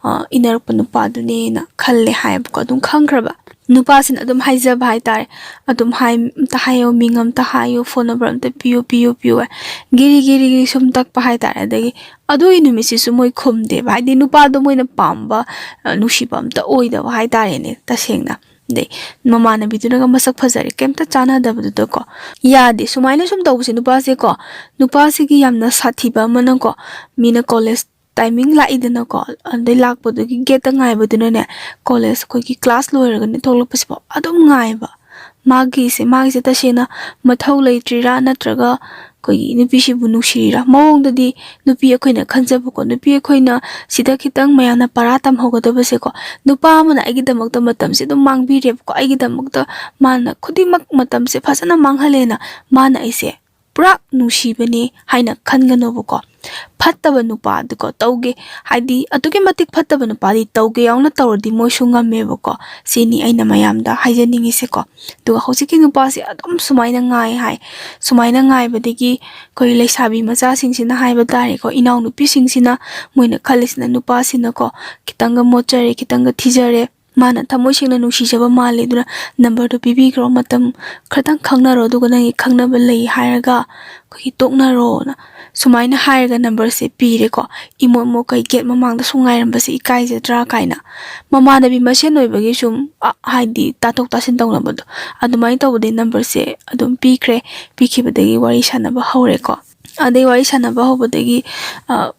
ꯑ, ꯏꯟꯅꯔꯛꯄ ꯅꯨꯄꯥꯗꯨꯅꯦꯅ" ꯈꯜꯂꯦ ꯍꯥꯏꯌꯦꯕꯀꯣ꯫ ꯑꯗꯨꯝ ꯈꯪꯈ꯭ꯔꯕ꯫ ꯅꯨꯄꯥꯁꯤꯅ ꯑꯗꯨꯝ ꯍꯥꯏꯖꯕ ꯍꯥꯏꯇꯥꯔꯦ, ꯑꯗꯨꯝ ꯍꯥꯏ, "ꯑꯝꯇ ꯍꯥꯏꯌꯣ, ꯃꯤꯡ ꯑꯝꯇ ꯍꯥꯏꯌꯣ, ꯐꯣꯟ ꯅꯝꯕꯔ ꯑꯝꯇ ꯄꯤꯌꯣ, ꯄꯤꯌꯣ, ꯄꯤꯌꯣ" ꯍꯥꯏ꯫ ꯒꯤꯔꯤ ꯒꯤꯔꯤ ꯒꯤꯔꯤ ꯁꯨꯝ ꯇꯛꯄ ꯍꯥꯏꯇꯥꯔꯦ꯫ ꯑꯗꯒꯤ ꯑꯗꯨꯒꯤ ꯅꯨꯃꯤꯠꯁꯤꯁꯨ ꯃꯣꯏ ꯈꯨꯝꯗꯦꯕ, ꯍꯥꯏꯗꯤ ꯅꯨꯄꯥꯗꯣ ꯃꯣꯏꯅ ꯄꯥꯝꯕ, ꯑ, ꯅꯨꯡꯁꯤꯕ ꯑꯝꯇ ꯑꯣꯏꯗꯕ ꯍꯥꯏꯇꯥꯔꯦꯅꯦ, ꯇꯁꯦꯡꯅ꯫ ꯑꯗꯩ ꯃꯃꯥꯟꯅꯕꯤꯗꯨꯅꯒ ꯃꯁꯛ ꯐꯖꯔꯦ, ꯀꯩꯝꯇ ꯆꯥꯟꯅꯗꯕꯗꯨꯗꯀꯣ꯫ ꯌꯥꯗꯦ꯫ ꯁꯨꯃꯥꯏꯅ ꯁꯨꯝ ꯇꯧꯕꯁꯦ ꯅꯨꯄꯥꯁꯦꯀꯣ, ꯅꯨꯄꯥꯁꯤꯒꯤ ꯌꯥꯝꯅ ꯁꯥꯊꯤꯕ ꯑꯃꯅꯀꯣ, ꯃꯤꯅ ꯀꯣꯂꯦꯖ ꯇꯥꯏꯃꯤꯡ ꯂꯥꯛꯏꯗꯅꯀꯣ, ꯑꯗꯩ ꯂꯥꯛꯄꯗꯨꯒꯤ ꯒꯦꯠꯇ ꯉꯥꯏꯕꯗꯨꯅꯅꯦ, ꯀꯣꯂꯦꯖ ꯑꯩꯈꯣꯏꯒꯤ ꯀ꯭ꯂꯥꯁ ꯂꯣꯏꯔꯒꯅꯦ ꯊꯣꯛꯂꯛꯄꯁꯤꯐꯥꯎ ꯑꯗꯨꯝ ꯉꯥꯏꯕ꯫ ꯃꯥꯒꯤꯁꯦ, ꯃꯥꯒꯤꯁꯦ ꯇꯁꯦꯡꯅ ꯃꯊꯧ ꯂꯩꯇ꯭ꯔꯤꯔꯥ, ꯅꯠꯇ꯭ꯔꯒ ꯑꯩꯈꯣꯏꯒꯤ ꯅꯨꯄꯤꯁꯤꯕꯨ ꯅꯨꯡꯁꯤꯔꯤꯔꯥ? ꯃꯑꯣꯡꯗꯗꯤ ꯅꯨꯄꯤ ꯑꯩꯈꯣꯏꯅ ꯈꯟꯖꯕꯀꯣ, ꯅꯨꯄꯤ ꯑꯩꯈꯣꯏꯅ ꯁꯤꯗ ꯈꯤꯇꯪ ꯃꯌꯥꯝꯅ ꯄꯔꯥ ꯇꯝꯍꯧꯒꯗꯕꯁꯦꯀꯣ, ꯅꯨꯄꯥ ꯑꯃꯅ ꯑꯩꯒꯤꯗꯃꯛꯇ ꯃꯇꯝꯁꯦ ꯑꯗꯨꯝ ꯃꯥꯡꯕꯤꯔꯦꯕꯀꯣ, ꯑꯩꯒꯤꯗꯃꯛꯇ ꯃꯥꯅ ꯈꯨꯗꯤꯡꯃꯛ ꯃꯇꯝꯁꯦ ꯐꯖꯅ ꯃꯥꯡꯍꯜꯂꯦꯅ ꯃꯥꯅ ꯑꯩꯁꯦ ꯄꯨꯔꯥ ꯅꯨꯡꯁꯤꯕꯅꯦ ꯍꯥꯏꯅ ꯈꯟꯒꯅꯣꯕꯀꯣ꯫ ꯐꯠꯇꯕ ꯅꯨꯄꯥꯗꯤꯀꯣ ꯇꯧꯒꯦ, ꯍꯥꯏꯗꯤ ꯑꯗꯨꯛꯀꯤ ꯃꯇꯤꯛ ꯐꯠꯇꯕ ꯅꯨꯄꯥꯗꯤ ꯇꯧꯒꯦ ꯌꯥꯎꯅ ꯇꯧꯔꯗꯤ ꯃꯣꯏꯁꯨ ꯉꯝꯃꯦꯕꯀꯣ꯫ ꯁꯤꯅꯤ ꯑꯩꯅ ꯃꯌꯥꯝꯗ ꯍꯥꯏꯖꯅꯤꯡꯉꯤꯁꯦꯀꯣ꯫ ꯑꯗꯨꯒ ꯍꯧꯖꯤꯛꯀꯤ ꯅꯨꯄꯥꯁꯦ ꯑꯗꯨꯝ ꯁꯨꯃꯥꯏꯅ ꯉꯥꯏ ꯍꯥꯏ꯫ ꯁꯨꯃꯥꯏꯅ ꯉꯥꯏꯕꯗꯒꯤ ꯑꯩꯈꯣꯏ ꯂꯩꯁꯥꯕꯤ ꯃꯆꯥꯁꯤꯡꯁꯤꯅ ꯍꯥꯏꯕ ꯇꯥꯔꯦꯀꯣ, ꯏꯅꯥꯎꯅꯨꯄꯤꯁꯤꯡꯁꯤꯅ ꯃꯣꯏꯅ ꯈꯜꯂꯤꯁꯤꯅ ꯅꯨꯄꯥꯁꯤꯅꯀꯣ ꯈꯤꯇꯪꯒ ꯃꯣꯠꯆꯔꯦ, ꯈꯤꯇꯪꯒ ꯊꯤꯖꯔꯦ, ꯃꯥꯅ ꯊꯃꯣꯏ ꯁꯦꯡꯅ ꯅꯨꯡꯁꯤꯖꯕ ꯃꯥꯜꯂꯦ, ꯑꯗꯨꯅ ꯅꯝꯕꯔꯗꯣ ꯄꯤꯕꯤꯈ꯭ꯔꯣ, ꯃꯇꯝ ꯈꯔꯇꯪ ꯈꯪꯅꯔꯣ, ꯑꯗꯨꯒ ꯅꯪꯒꯤ ꯈꯪꯅꯕ ꯂꯩ ꯍꯥꯏꯔꯒ ꯑꯩꯈꯣꯏꯒꯤ ꯇꯣꯛꯅꯔꯣꯅ ꯁꯨꯃꯥꯏꯅ ꯍꯥꯏꯔꯒ ꯅꯝꯕꯔꯁꯦ ꯄꯤꯔꯦꯀꯣ꯫ ꯏꯃꯣꯠ ꯃꯣꯠꯈꯩ ꯒꯦꯠ ꯃꯃꯥꯡꯗ ꯁꯨꯝ ꯉꯥꯏꯔꯝꯕꯁꯦ ꯏꯀꯥꯏꯖꯗ꯭ꯔꯥ ꯀꯥꯏꯅ꯫ ꯃꯃꯥꯟꯅꯕꯤ ꯃꯁꯦꯟ ꯑꯣꯏꯕꯒꯤ ꯁꯨꯝ, ꯑ, ꯍꯥꯏꯗꯤ ꯇꯥꯊꯣꯛ ꯇꯥꯁꯤꯟ ꯇꯧꯅꯕꯗꯣ, ꯑꯗꯨꯃꯥꯏꯅ ꯇꯧꯕꯗꯒꯤ ꯅꯝꯕꯔꯁꯦ ꯑꯗꯨꯝ ꯄꯤꯈ꯭ꯔꯦ꯫ ꯄꯤꯈꯤꯕꯗꯒꯤ ꯋꯥꯔꯤ ꯁꯥꯟꯅꯕ ꯍꯧꯔꯦꯀꯣ꯫ ꯑꯗꯩ ꯋꯥꯔꯤ ꯁꯥꯟꯅꯕ ꯍꯧꯕꯗꯒꯤ, ꯑ,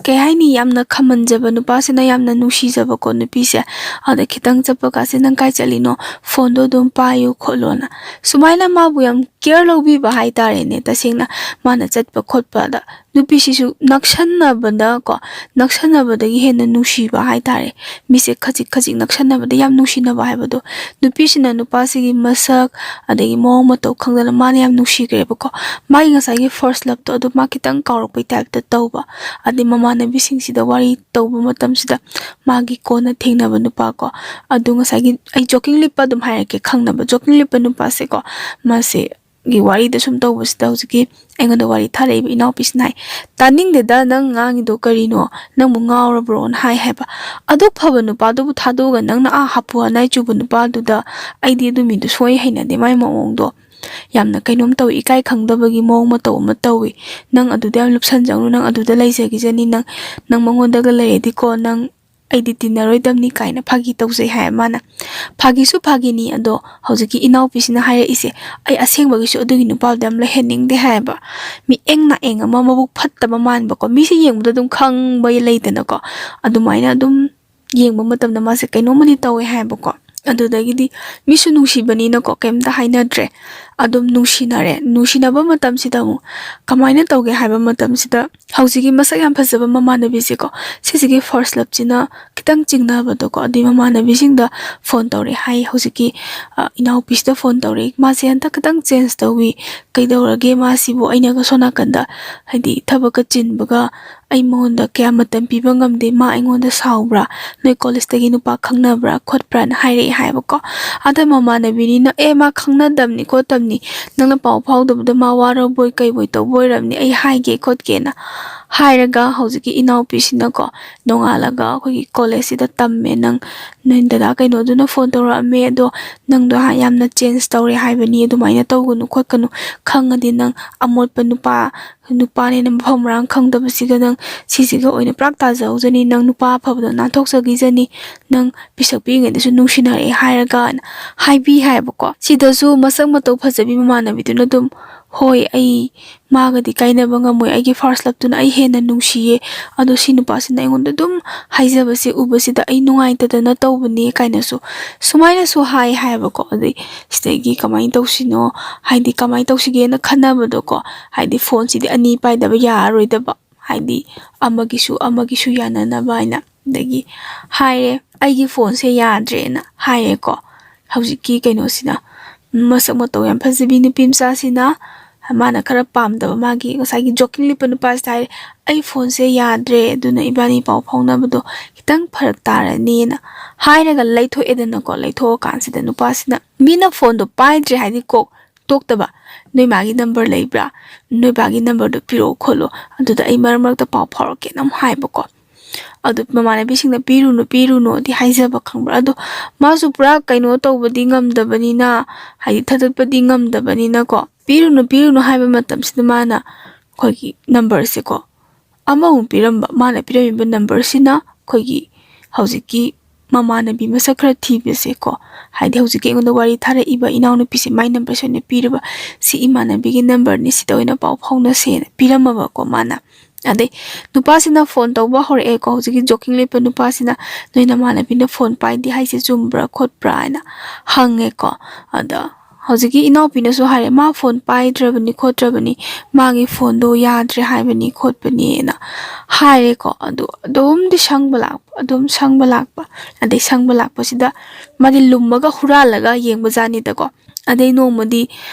ꯀꯩ ꯍꯥꯏꯅꯤ, ꯌꯥꯝꯅ ꯈꯝꯍꯟꯖꯕ, ꯅꯨꯄꯥꯁꯤꯅ ꯌꯥꯝꯅ ꯅꯨꯡꯁꯤꯖꯕꯀꯣ ꯅꯨꯄꯤꯁꯦ꯫ ꯑꯗ ꯈꯤꯇꯪ ꯆꯠꯄ ꯀꯥꯟꯁꯦ "ꯅꯪ ꯀꯥꯏ ꯆꯠꯂꯤꯅꯣ? ꯐꯣꯟꯗꯣ ꯑꯗꯨꯝ ꯄꯥꯏꯌꯨ" ꯈꯣꯠꯂꯣꯅ꯫ ꯁꯨꯃꯥꯏꯅ ꯃꯥꯕꯨ ꯌꯥꯝ ꯀꯦꯌꯔ ꯂꯧꯕꯤꯕ ꯍꯥꯏꯇꯥꯔꯦꯅꯦ꯫ ꯇꯁꯦꯡꯅ ꯃꯥꯅ ꯆꯠꯄ ꯈꯣꯠꯄꯗ ꯅꯨꯄꯤꯁꯤꯁꯨ ꯅꯛꯁꯟꯅꯕꯗ ꯀꯣ, ꯅꯛꯁꯟꯅꯕꯗꯒꯤ ꯍꯦꯟꯅ ꯅꯨꯡꯁꯤꯕ ꯍꯥꯏꯇꯥꯔꯦ꯫ ꯃꯤꯁꯦ ꯈꯖꯤꯛ ꯈꯖꯤꯛ ꯅꯛꯁꯟꯅꯕꯗ ꯌꯥꯝ ꯅꯨꯡꯁꯤꯅꯕ ꯍꯥꯏꯕꯗꯣ꯫ ꯅꯨꯄꯤꯁꯤꯅ ꯅꯨꯄꯥꯁꯤꯒꯤ ꯃꯁꯛ, ꯑꯗꯒꯤ ꯃꯑꯣꯡ ꯃꯇꯧ ꯈꯪꯗꯅ ꯃꯥꯅ ꯌꯥꯝ ꯅꯨꯡꯁꯤꯈ꯭ꯔꯦꯕꯀꯣ꯫ ꯃꯥꯒꯤ ꯉꯁꯥꯏꯒꯤ ꯐꯥꯔꯁ ꯂꯞꯇꯣ ꯑꯗꯨ ꯃꯥ ꯈꯤꯇꯪ ꯀꯥꯎꯔꯛꯄꯩ ꯇꯥꯏꯞꯇ ꯇꯧꯕ꯫ ꯑꯗꯩ ꯃꯃꯥꯟꯅꯕꯤꯁꯤꯡꯁꯤꯗ ꯋꯥꯔꯤ ꯇꯧꯕ ꯃꯇꯝꯁꯤꯗ ꯃꯥꯒꯤ ꯀꯣꯟꯅ ꯊꯦꯡꯅꯕ ꯅꯨꯄꯥ ꯀꯣ, ꯑꯗꯨ ꯉꯁꯥꯏꯒꯤ, ꯑꯩ ꯖꯣꯀꯤꯡ ꯂꯤꯞꯄ ꯑꯗꯨꯝ ꯍꯥꯏꯔꯛꯀꯦ, ꯈꯪꯅꯕ ꯖꯣꯀꯤꯡ ꯂꯤꯞꯄ ꯅꯨꯄꯥꯁꯦꯀꯣ, ꯃꯥꯁꯦ ꯒꯤ ꯋꯥꯔꯤꯗ ꯁꯨꯝ ꯇꯧꯕꯁꯤꯗ ꯍꯧꯖꯤꯛꯀꯤ ꯑꯩꯉꯣꯟꯗ ꯋꯥꯔꯤ ꯊꯥꯔꯛꯏꯕ ꯏꯅꯥꯎꯄꯤꯁꯤꯅ ꯍꯥꯏ, "ꯇꯥꯅꯤꯡꯗꯦꯗ, ꯅꯪ ꯉꯥꯡꯉꯤꯗꯣ ꯀꯔꯤꯅꯣ? ꯅꯪꯕꯨ ꯉꯥꯎꯔꯕ꯭ꯔꯣꯅ?" ꯍꯥꯏ ꯍꯥꯏꯕ꯫ "ꯑꯗꯨꯛ ꯐꯕ ꯅꯨꯄꯥꯗꯨꯕꯨ ꯊꯥꯗꯣꯛꯑꯒ ꯅꯪꯅ ꯑꯥ ꯍꯥꯄꯨ ꯍꯅꯥꯏ ꯆꯨꯕ ꯅꯨꯄꯥꯗꯨꯗ?" ꯑꯩꯗꯤ ꯑꯗꯨ ꯃꯤꯗꯨ ꯁꯨꯡꯍꯩ ꯍꯩꯅꯗꯦ, ꯃꯥꯏ ꯃꯑꯣꯡꯗꯣ꯫ ꯌꯥꯝꯅ ꯀꯩꯅꯣꯝ ꯇꯧꯏ, ꯏꯀꯥꯏ ꯈꯪꯗꯕꯒꯤ ꯃꯑꯣꯡ ꯃꯇꯧ ꯑꯃ ꯇꯧꯏ꯫ "ꯅꯪ ꯑꯗꯨꯗ ꯌꯥꯝ ꯂꯨꯞꯁꯟꯖꯧꯅꯨ, ꯅꯪ ꯑꯗꯨꯗ ꯂꯩꯖꯈꯤꯖꯅꯤ, ꯅꯪ, ꯅꯪ ꯃꯉꯣꯟꯗꯒ ꯂꯩꯔꯗꯤꯀꯣ, ꯅꯪ, ꯑꯩꯗꯤ ꯇꯤꯟꯅꯔꯣꯏꯗꯕꯅꯤ" ꯀꯥꯏꯅ ꯐꯥꯒꯤ ꯇꯧꯖꯩ ꯍꯥꯏ ꯃꯥꯅ꯫ ꯐꯥꯒꯤꯁꯨ ꯐꯥꯒꯤꯅꯤ, ꯑꯗꯣ ꯍꯧꯖꯤꯛꯀꯤ ꯏꯅꯥꯎꯄꯤꯁꯤꯅ ꯍꯥꯏꯔꯛꯏꯁꯦ, "ꯑꯩ ꯑꯁꯦꯡꯕꯒꯤꯁꯨ ꯑꯗꯨꯒꯤ ꯅꯨꯄꯥꯗꯨꯗ ꯌꯥꯝ ꯂꯩꯍꯟꯅꯤꯡꯗꯦ" ꯍꯥꯏꯌꯦꯕ꯫ ꯃꯤꯠꯌꯦꯡ ꯅꯥꯌꯦꯡ ꯑꯃ, ꯃꯕꯨꯛ ꯐꯠꯇꯕ ꯃꯥꯟꯕꯀꯣ, ꯃꯤꯁꯦ ꯌꯦꯡꯕꯗ ꯑꯗꯨꯝ ꯈꯪꯕ ꯂꯩꯗꯅꯀꯣ, ꯑꯗꯨꯃꯥꯏꯅ ꯑꯗꯨꯝ ꯌꯦꯡꯕ ꯃꯇꯝꯗ ꯃꯥꯁꯦ ꯀꯩꯅꯣꯝꯃꯗꯤ ꯇꯧꯋꯦ ꯍꯥꯏꯕꯀꯣ꯫ ꯑꯗꯨꯗꯒꯤꯗꯤ ꯃꯤꯁꯨ ꯅꯨꯡꯁꯤꯕꯅꯤꯅꯀꯣ, ꯀꯩꯝꯇ ꯍꯥꯏꯅꯗ꯭ꯔꯦ, ꯑꯗꯨꯝ ꯅꯨꯡꯁꯤꯅꯔꯦ꯫ ꯅꯨꯡꯁꯤꯅꯕ ꯃꯇꯝꯁꯤꯗ ꯑꯃꯨꯛ ꯀꯃꯥꯏꯅ ꯇꯧꯒꯦ ꯍꯥꯏꯕ ꯃꯇꯝꯁꯤꯗ, ꯍꯧꯖꯤꯛꯀꯤ ꯃꯁꯛ ꯌꯥꯝ ꯐꯖꯕ ꯃꯃꯥꯟꯅꯕꯤꯁꯦꯀꯣ, ꯁꯤꯁꯤꯒꯤ ꯐꯥꯔꯁ ꯂꯞꯁꯤꯅ ꯈꯤꯇꯪ ꯆꯤꯡꯅꯕꯗꯣꯀꯣ, ꯑꯗꯨꯏ ꯃꯃꯥꯟꯅꯕꯤꯁꯤꯡꯗ ꯐꯣꯟ ꯇꯧꯔꯦ ꯍꯥꯏ꯫ ꯍꯧꯖꯤꯛꯀꯤ, ꯑ, ꯏꯅꯥꯎꯄꯤꯁꯤꯗ ꯐꯣꯟ ꯇꯧꯔꯦ, "ꯃꯥꯁꯦ ꯍꯟꯗꯛ ꯈꯤꯇꯪ ꯆꯦꯟꯖ ꯇꯧꯏ, ꯀꯩꯗꯧꯔꯒꯦ ꯃꯥꯁꯤꯕꯨ? ꯑꯩꯅꯒ ꯁꯣꯝ ꯅꯥꯀꯟꯗ, ꯍꯥꯏꯗꯤ, ꯊꯕꯛꯀ ꯆꯤꯟꯕꯒ, ꯑꯩ ꯃꯉꯣꯟꯗ ꯀꯌꯥ ꯃꯇꯝ ꯄꯤꯕ ꯉꯝꯗꯦ, ꯃꯥ ꯑꯩꯉꯣꯟꯗ ꯁꯥꯎꯕ꯭ꯔꯥ? ꯅꯣꯏ ꯀꯣꯂꯦꯖꯇꯒꯤ ꯅꯨꯄꯥ ꯈꯪꯅꯕ꯭ꯔꯥ ꯈꯣꯠꯄ꯭ꯔꯥꯅ?" ꯍꯥꯏꯔꯛꯑꯦ ꯍꯥꯏꯕꯀꯣ꯫ ꯑꯗ ꯃꯃꯥꯟꯅꯕꯤꯅꯤꯅ, "ꯑꯦ, ꯃꯥ ꯈꯪꯅꯗꯕꯅꯤ ꯈꯣꯠꯇꯕꯅꯤ, ꯅꯪꯅ ꯄꯥꯎ ꯐꯥꯎꯗꯕꯗ ꯃꯥ ꯋꯥꯔꯕꯣꯏ ꯀꯩꯕꯣꯏ ꯇꯧꯕ ꯑꯣꯏꯔꯝꯅꯤ, ꯑꯩ ꯍꯥꯏꯒꯦ ꯈꯣꯠꯀꯦꯅ" ꯍꯥꯏꯔꯒ, ꯍꯧꯖꯤꯛꯀꯤ ꯏꯅꯥꯎꯄꯤꯁꯤꯅꯀꯣ, ꯅꯣꯡꯉꯥꯜꯂꯒ ꯑꯩꯈꯣꯏꯒꯤ ꯀꯣꯂꯦꯖꯁꯤꯗ ꯇꯝꯃꯦ, "ꯅꯪ, ꯅꯣꯏ ꯗꯗꯥ ꯀꯩꯅꯣꯗꯨꯅ ꯐꯣꯟ ꯇꯧꯔꯛꯑꯝꯃꯦ, ꯑꯗꯣ ꯅꯪꯗꯣ ꯍꯥ-, ꯌꯥꯝꯅ ꯆꯦꯟꯖ ꯇꯧꯔꯦ ꯍꯥꯏꯕꯅꯤ, ꯑꯗꯨꯃꯥꯏꯅ ꯇꯧꯒꯅꯨ ꯈꯣꯠꯀꯅꯨ, ꯈꯪꯉꯗꯤ ꯅꯪ ꯑꯃꯣꯠꯄ ꯅꯨꯄꯥ ꯅꯨꯄꯥꯅꯦꯅ ꯃꯐꯝ ꯃꯔꯥꯡ ꯈꯪꯗꯕꯁꯤꯒ ꯅꯪ ꯁꯤꯁꯤꯒ ꯑꯣꯏꯅ ꯄꯨꯔꯥ ꯇꯥꯖꯍꯧꯖꯅꯤ, ꯅꯪ ꯅꯨꯄꯥ ꯑꯐꯕꯗ ꯅꯥꯟꯊꯣꯛꯆꯈꯤꯖꯅꯤ, ꯅꯪ ꯄꯤꯁꯛ ꯄꯤꯛꯏꯉꯩꯗꯁꯨ ꯅꯨꯡꯁꯤꯅꯔꯛꯑꯦ ꯍꯥꯏꯔꯒꯅ ꯍꯥꯏꯕꯤ ꯍꯥꯏꯕꯀꯣ꯫ ꯁꯤꯗꯁꯨ ꯃꯁꯛ ꯃꯇꯧ ꯐꯖꯕꯤ ꯃꯃꯥꯟꯅꯕꯤꯗꯨꯅ ꯑꯗꯨꯝ, "ꯍꯣꯏ, ꯑꯩ ꯃꯥꯒꯗꯤ ꯀꯥꯏꯅꯕ ꯉꯝꯃꯣꯏ, ꯑꯩꯒꯤ ꯐꯥꯔꯁ ꯂꯞꯇꯨꯅ ꯑꯩ ꯍꯦꯟꯅ ꯅꯨꯡꯁꯤꯌꯦ, ꯑꯗꯣ ꯁꯤ ꯅꯨꯄꯥꯁꯤꯅ ꯑꯩꯉꯣꯟꯗ ꯑꯗꯨꯝ ꯍꯥꯏꯖꯕꯁꯦ ꯎꯕꯁꯤꯗ ꯑꯩ ꯅꯨꯡꯉꯥꯏꯇꯗꯅ ꯇꯧꯕꯅꯦ" ꯀꯥꯏꯅꯁꯨ ꯁꯨꯃꯥꯏꯅꯁꯨ ꯍꯥꯏ ꯍꯥꯏꯕꯀꯣ꯫ ꯑꯗꯩ ꯁꯤꯗꯒꯤ ꯀꯃꯥꯏꯅ ꯇꯧꯁꯤꯅꯣ, ꯍꯥꯏꯗꯤ ꯀꯃꯥꯏꯅ ꯇꯧꯁꯤꯒꯦꯅ ꯈꯟꯅꯕꯗꯣꯀꯣ, ꯍꯥꯏꯗꯤ ꯐꯣꯟꯁꯤꯗꯤ ꯑꯅꯤ ꯄꯥꯏꯗꯕ ꯌꯥꯔꯔꯣꯏꯗꯕ, ꯍꯥꯏꯗꯤ ꯑꯃꯒꯤꯁꯨ ꯑꯃꯒꯤꯁꯨ ꯌꯥꯅꯅꯕ ꯍꯥꯏꯅ꯫ ꯑꯗꯒꯤ ꯍꯥꯏꯔꯦ, "ꯑꯩꯒꯤ ꯐꯣꯟꯁꯦ ꯌꯥꯗ꯭ꯔꯦꯅ" ꯍꯥꯏꯔꯦꯀꯣ꯫ ꯍꯧꯖꯤꯛꯀꯤ ꯀꯩꯅꯣꯁꯤꯅ, ꯃꯁꯛ ꯃꯇꯧ ꯌꯥꯝ ꯐꯖꯕꯤ ꯅꯨꯄꯤ ꯃꯆꯥꯁꯤꯅ, ꯃꯥꯅ ꯈꯔ ꯄꯥꯝꯗꯕ ꯃꯥꯒꯤ ꯉꯁꯥꯏꯒꯤ ꯖꯣꯀꯤꯡ ꯂꯤꯠꯄ ꯅꯨꯄꯥꯁꯤꯗ ꯍꯥꯏꯔꯦ, "ꯑꯩ ꯐꯣꯟꯁꯦ ꯌꯥꯗ꯭ꯔꯦ, ꯑꯗꯨꯅ ꯏꯕꯥꯅꯤ ꯄꯥꯎ ꯐꯥꯎꯅꯕꯗꯣ ꯈꯤꯇꯪ ꯐꯔꯛ ꯇꯥꯔꯅꯤꯅ" ꯍꯥꯏꯔꯒ ꯂꯩꯊꯣꯛꯑꯦꯗꯅꯀꯣ꯫ ꯂꯩꯊꯣꯛꯑꯀꯥꯟꯁꯤꯗ ꯅꯨꯄꯥꯁꯤꯅ, ꯃꯤꯅ ꯐꯣꯟꯗꯣ ꯄꯥꯏꯗ꯭ꯔꯦ ꯍꯥꯏꯗꯤ ꯀꯣꯛ ꯇꯣꯛꯇꯕ, "ꯅꯣꯏ ꯃꯥꯒꯤ ꯅꯝꯕꯔ ꯂꯩꯕ꯭ꯔꯥ? ꯅꯣꯏ ꯕꯥꯒꯤ ꯅꯝꯕꯔꯗꯣ ꯄꯤꯔꯛꯑꯣ ꯈꯣꯠꯂꯣ, ꯑꯗꯨꯗ ꯑꯩ ꯃꯔꯛ ꯃꯔꯛꯇ ꯄꯥꯎ ꯐꯥꯎꯔꯛꯀꯦꯅ" ꯑꯃꯨꯛ ꯍꯥꯏꯕꯀꯣ꯫ ꯑꯗꯨ ꯃꯃꯥꯟꯅꯕꯤꯁꯤꯡꯅ "ꯄꯤꯔꯨꯅꯨ, ꯄꯤꯔꯨꯅꯨꯗꯤ" ꯍꯥꯏꯖꯕ, ꯈꯪꯕ꯭ꯔꯥ? ꯑꯗꯣ ꯃꯥꯁꯨ ꯄꯨꯔꯥ ꯀꯩꯅꯣ ꯇꯧꯕꯗꯤ ꯉꯝꯗꯕꯅꯤꯅ, ꯍꯥꯏꯗꯤ ꯊꯥꯗꯠꯄꯗꯤ ꯉꯝꯗꯕꯅꯤꯅꯀꯣ, "ꯄꯤꯔꯨꯅꯨ, ꯄꯤꯔꯨꯅꯨ" ꯍꯥꯏꯕ ꯃꯇꯝꯁꯤꯗ ꯃꯥꯅ ꯑꯩꯈꯣꯏꯒꯤ ꯅꯝꯕꯔꯁꯦꯀꯣ, ꯑꯃꯃꯨꯛ ꯄꯤꯔꯝꯕ꯫ ꯃꯥꯅ ꯄꯤꯔꯝꯃꯤꯕ ꯅꯝꯕꯔꯁꯤꯅ ꯑꯩꯈꯣꯏꯒꯤ ꯍꯧꯖꯤꯛꯀꯤ ꯃꯃꯥꯟꯅꯕꯤ ꯃꯁꯛ ꯈꯔ ꯊꯤꯕꯁꯦꯀꯣ, ꯍꯥꯏꯗꯤ ꯍꯧꯖꯤꯛꯀꯤ ꯑꯩꯉꯣꯟꯗ ꯋꯥꯔꯤ ꯊꯥꯔꯛꯏꯕ ꯏꯅꯥꯎꯅꯨꯄꯤꯁꯦ, ꯃꯥꯏ ꯅꯝꯕꯔꯁꯦ ꯑꯣꯏꯅ ꯄꯤꯔꯕ, "ꯁꯤ ꯏꯃꯥꯟꯅꯕꯤꯒꯤ ꯅꯝꯕꯔꯅꯤ, ꯁꯤꯗ ꯑꯣꯏꯅ ꯄꯥꯎ ꯐꯥꯎꯅꯁꯦꯅ" ꯄꯤꯔꯝꯃꯕꯀꯣ ꯃꯥꯅ꯫ ꯑꯗꯩ ꯅꯨꯄꯥꯁꯤꯅ ꯐꯣꯟ ꯇꯧꯕ ꯍꯧꯔꯛꯑꯦꯀꯣ, ꯍꯧꯖꯤꯛꯀꯤ ꯖꯣꯀꯤꯡ ꯂꯤꯠꯄ ꯅꯨꯄꯥꯁꯤꯅ, "ꯅꯣꯏ ꯅꯃꯥꯟꯅꯕꯤꯅ ꯐꯣꯟ ꯄꯥꯏꯗꯦ ꯍꯥꯏꯁꯦ ꯆꯨꯝꯕ꯭ꯔꯥ ꯈꯣꯠꯄ꯭ꯔꯥ?" ꯍꯥꯏꯅ ꯍꯪꯉꯦꯀꯣ꯫ ꯑꯗ ꯍꯧꯖꯤꯛꯀꯤ ꯏꯅꯥꯎꯄꯤꯅꯁꯨ ꯍꯥꯏꯔꯦ, "ꯃꯥ ꯐꯣꯟ ꯄꯥꯏꯗ꯭ꯔꯕꯅꯤ ꯈꯣꯠꯇ꯭ꯔꯕꯅꯤ, ꯃꯥꯒꯤ ꯐꯣꯟꯗꯣ ꯌꯥꯗ꯭ꯔꯦ ꯍꯥꯏꯕꯅꯤ ꯈꯣꯠꯄꯅꯤꯅ" ꯍꯥꯏꯔꯦꯀꯣ꯫ ꯑꯗꯨ ꯑꯗꯨꯝꯗꯤ ꯁꯪꯕ ꯂꯥꯛꯄ, ꯑꯗꯨꯝ ꯁꯪꯕ ꯂꯥꯛꯄ꯫ ꯑꯗꯩ ꯁꯪꯕ ꯂꯥꯛꯄꯁꯤꯗ ꯃꯥꯗꯤ ꯂꯨꯝꯃꯒ ꯍꯨꯔꯥꯜꯂꯒ ꯌꯦꯡꯕꯖꯥꯠꯅꯤꯗꯀꯣ꯫ ꯑꯗꯩ ꯅꯣꯡꯃꯗꯤ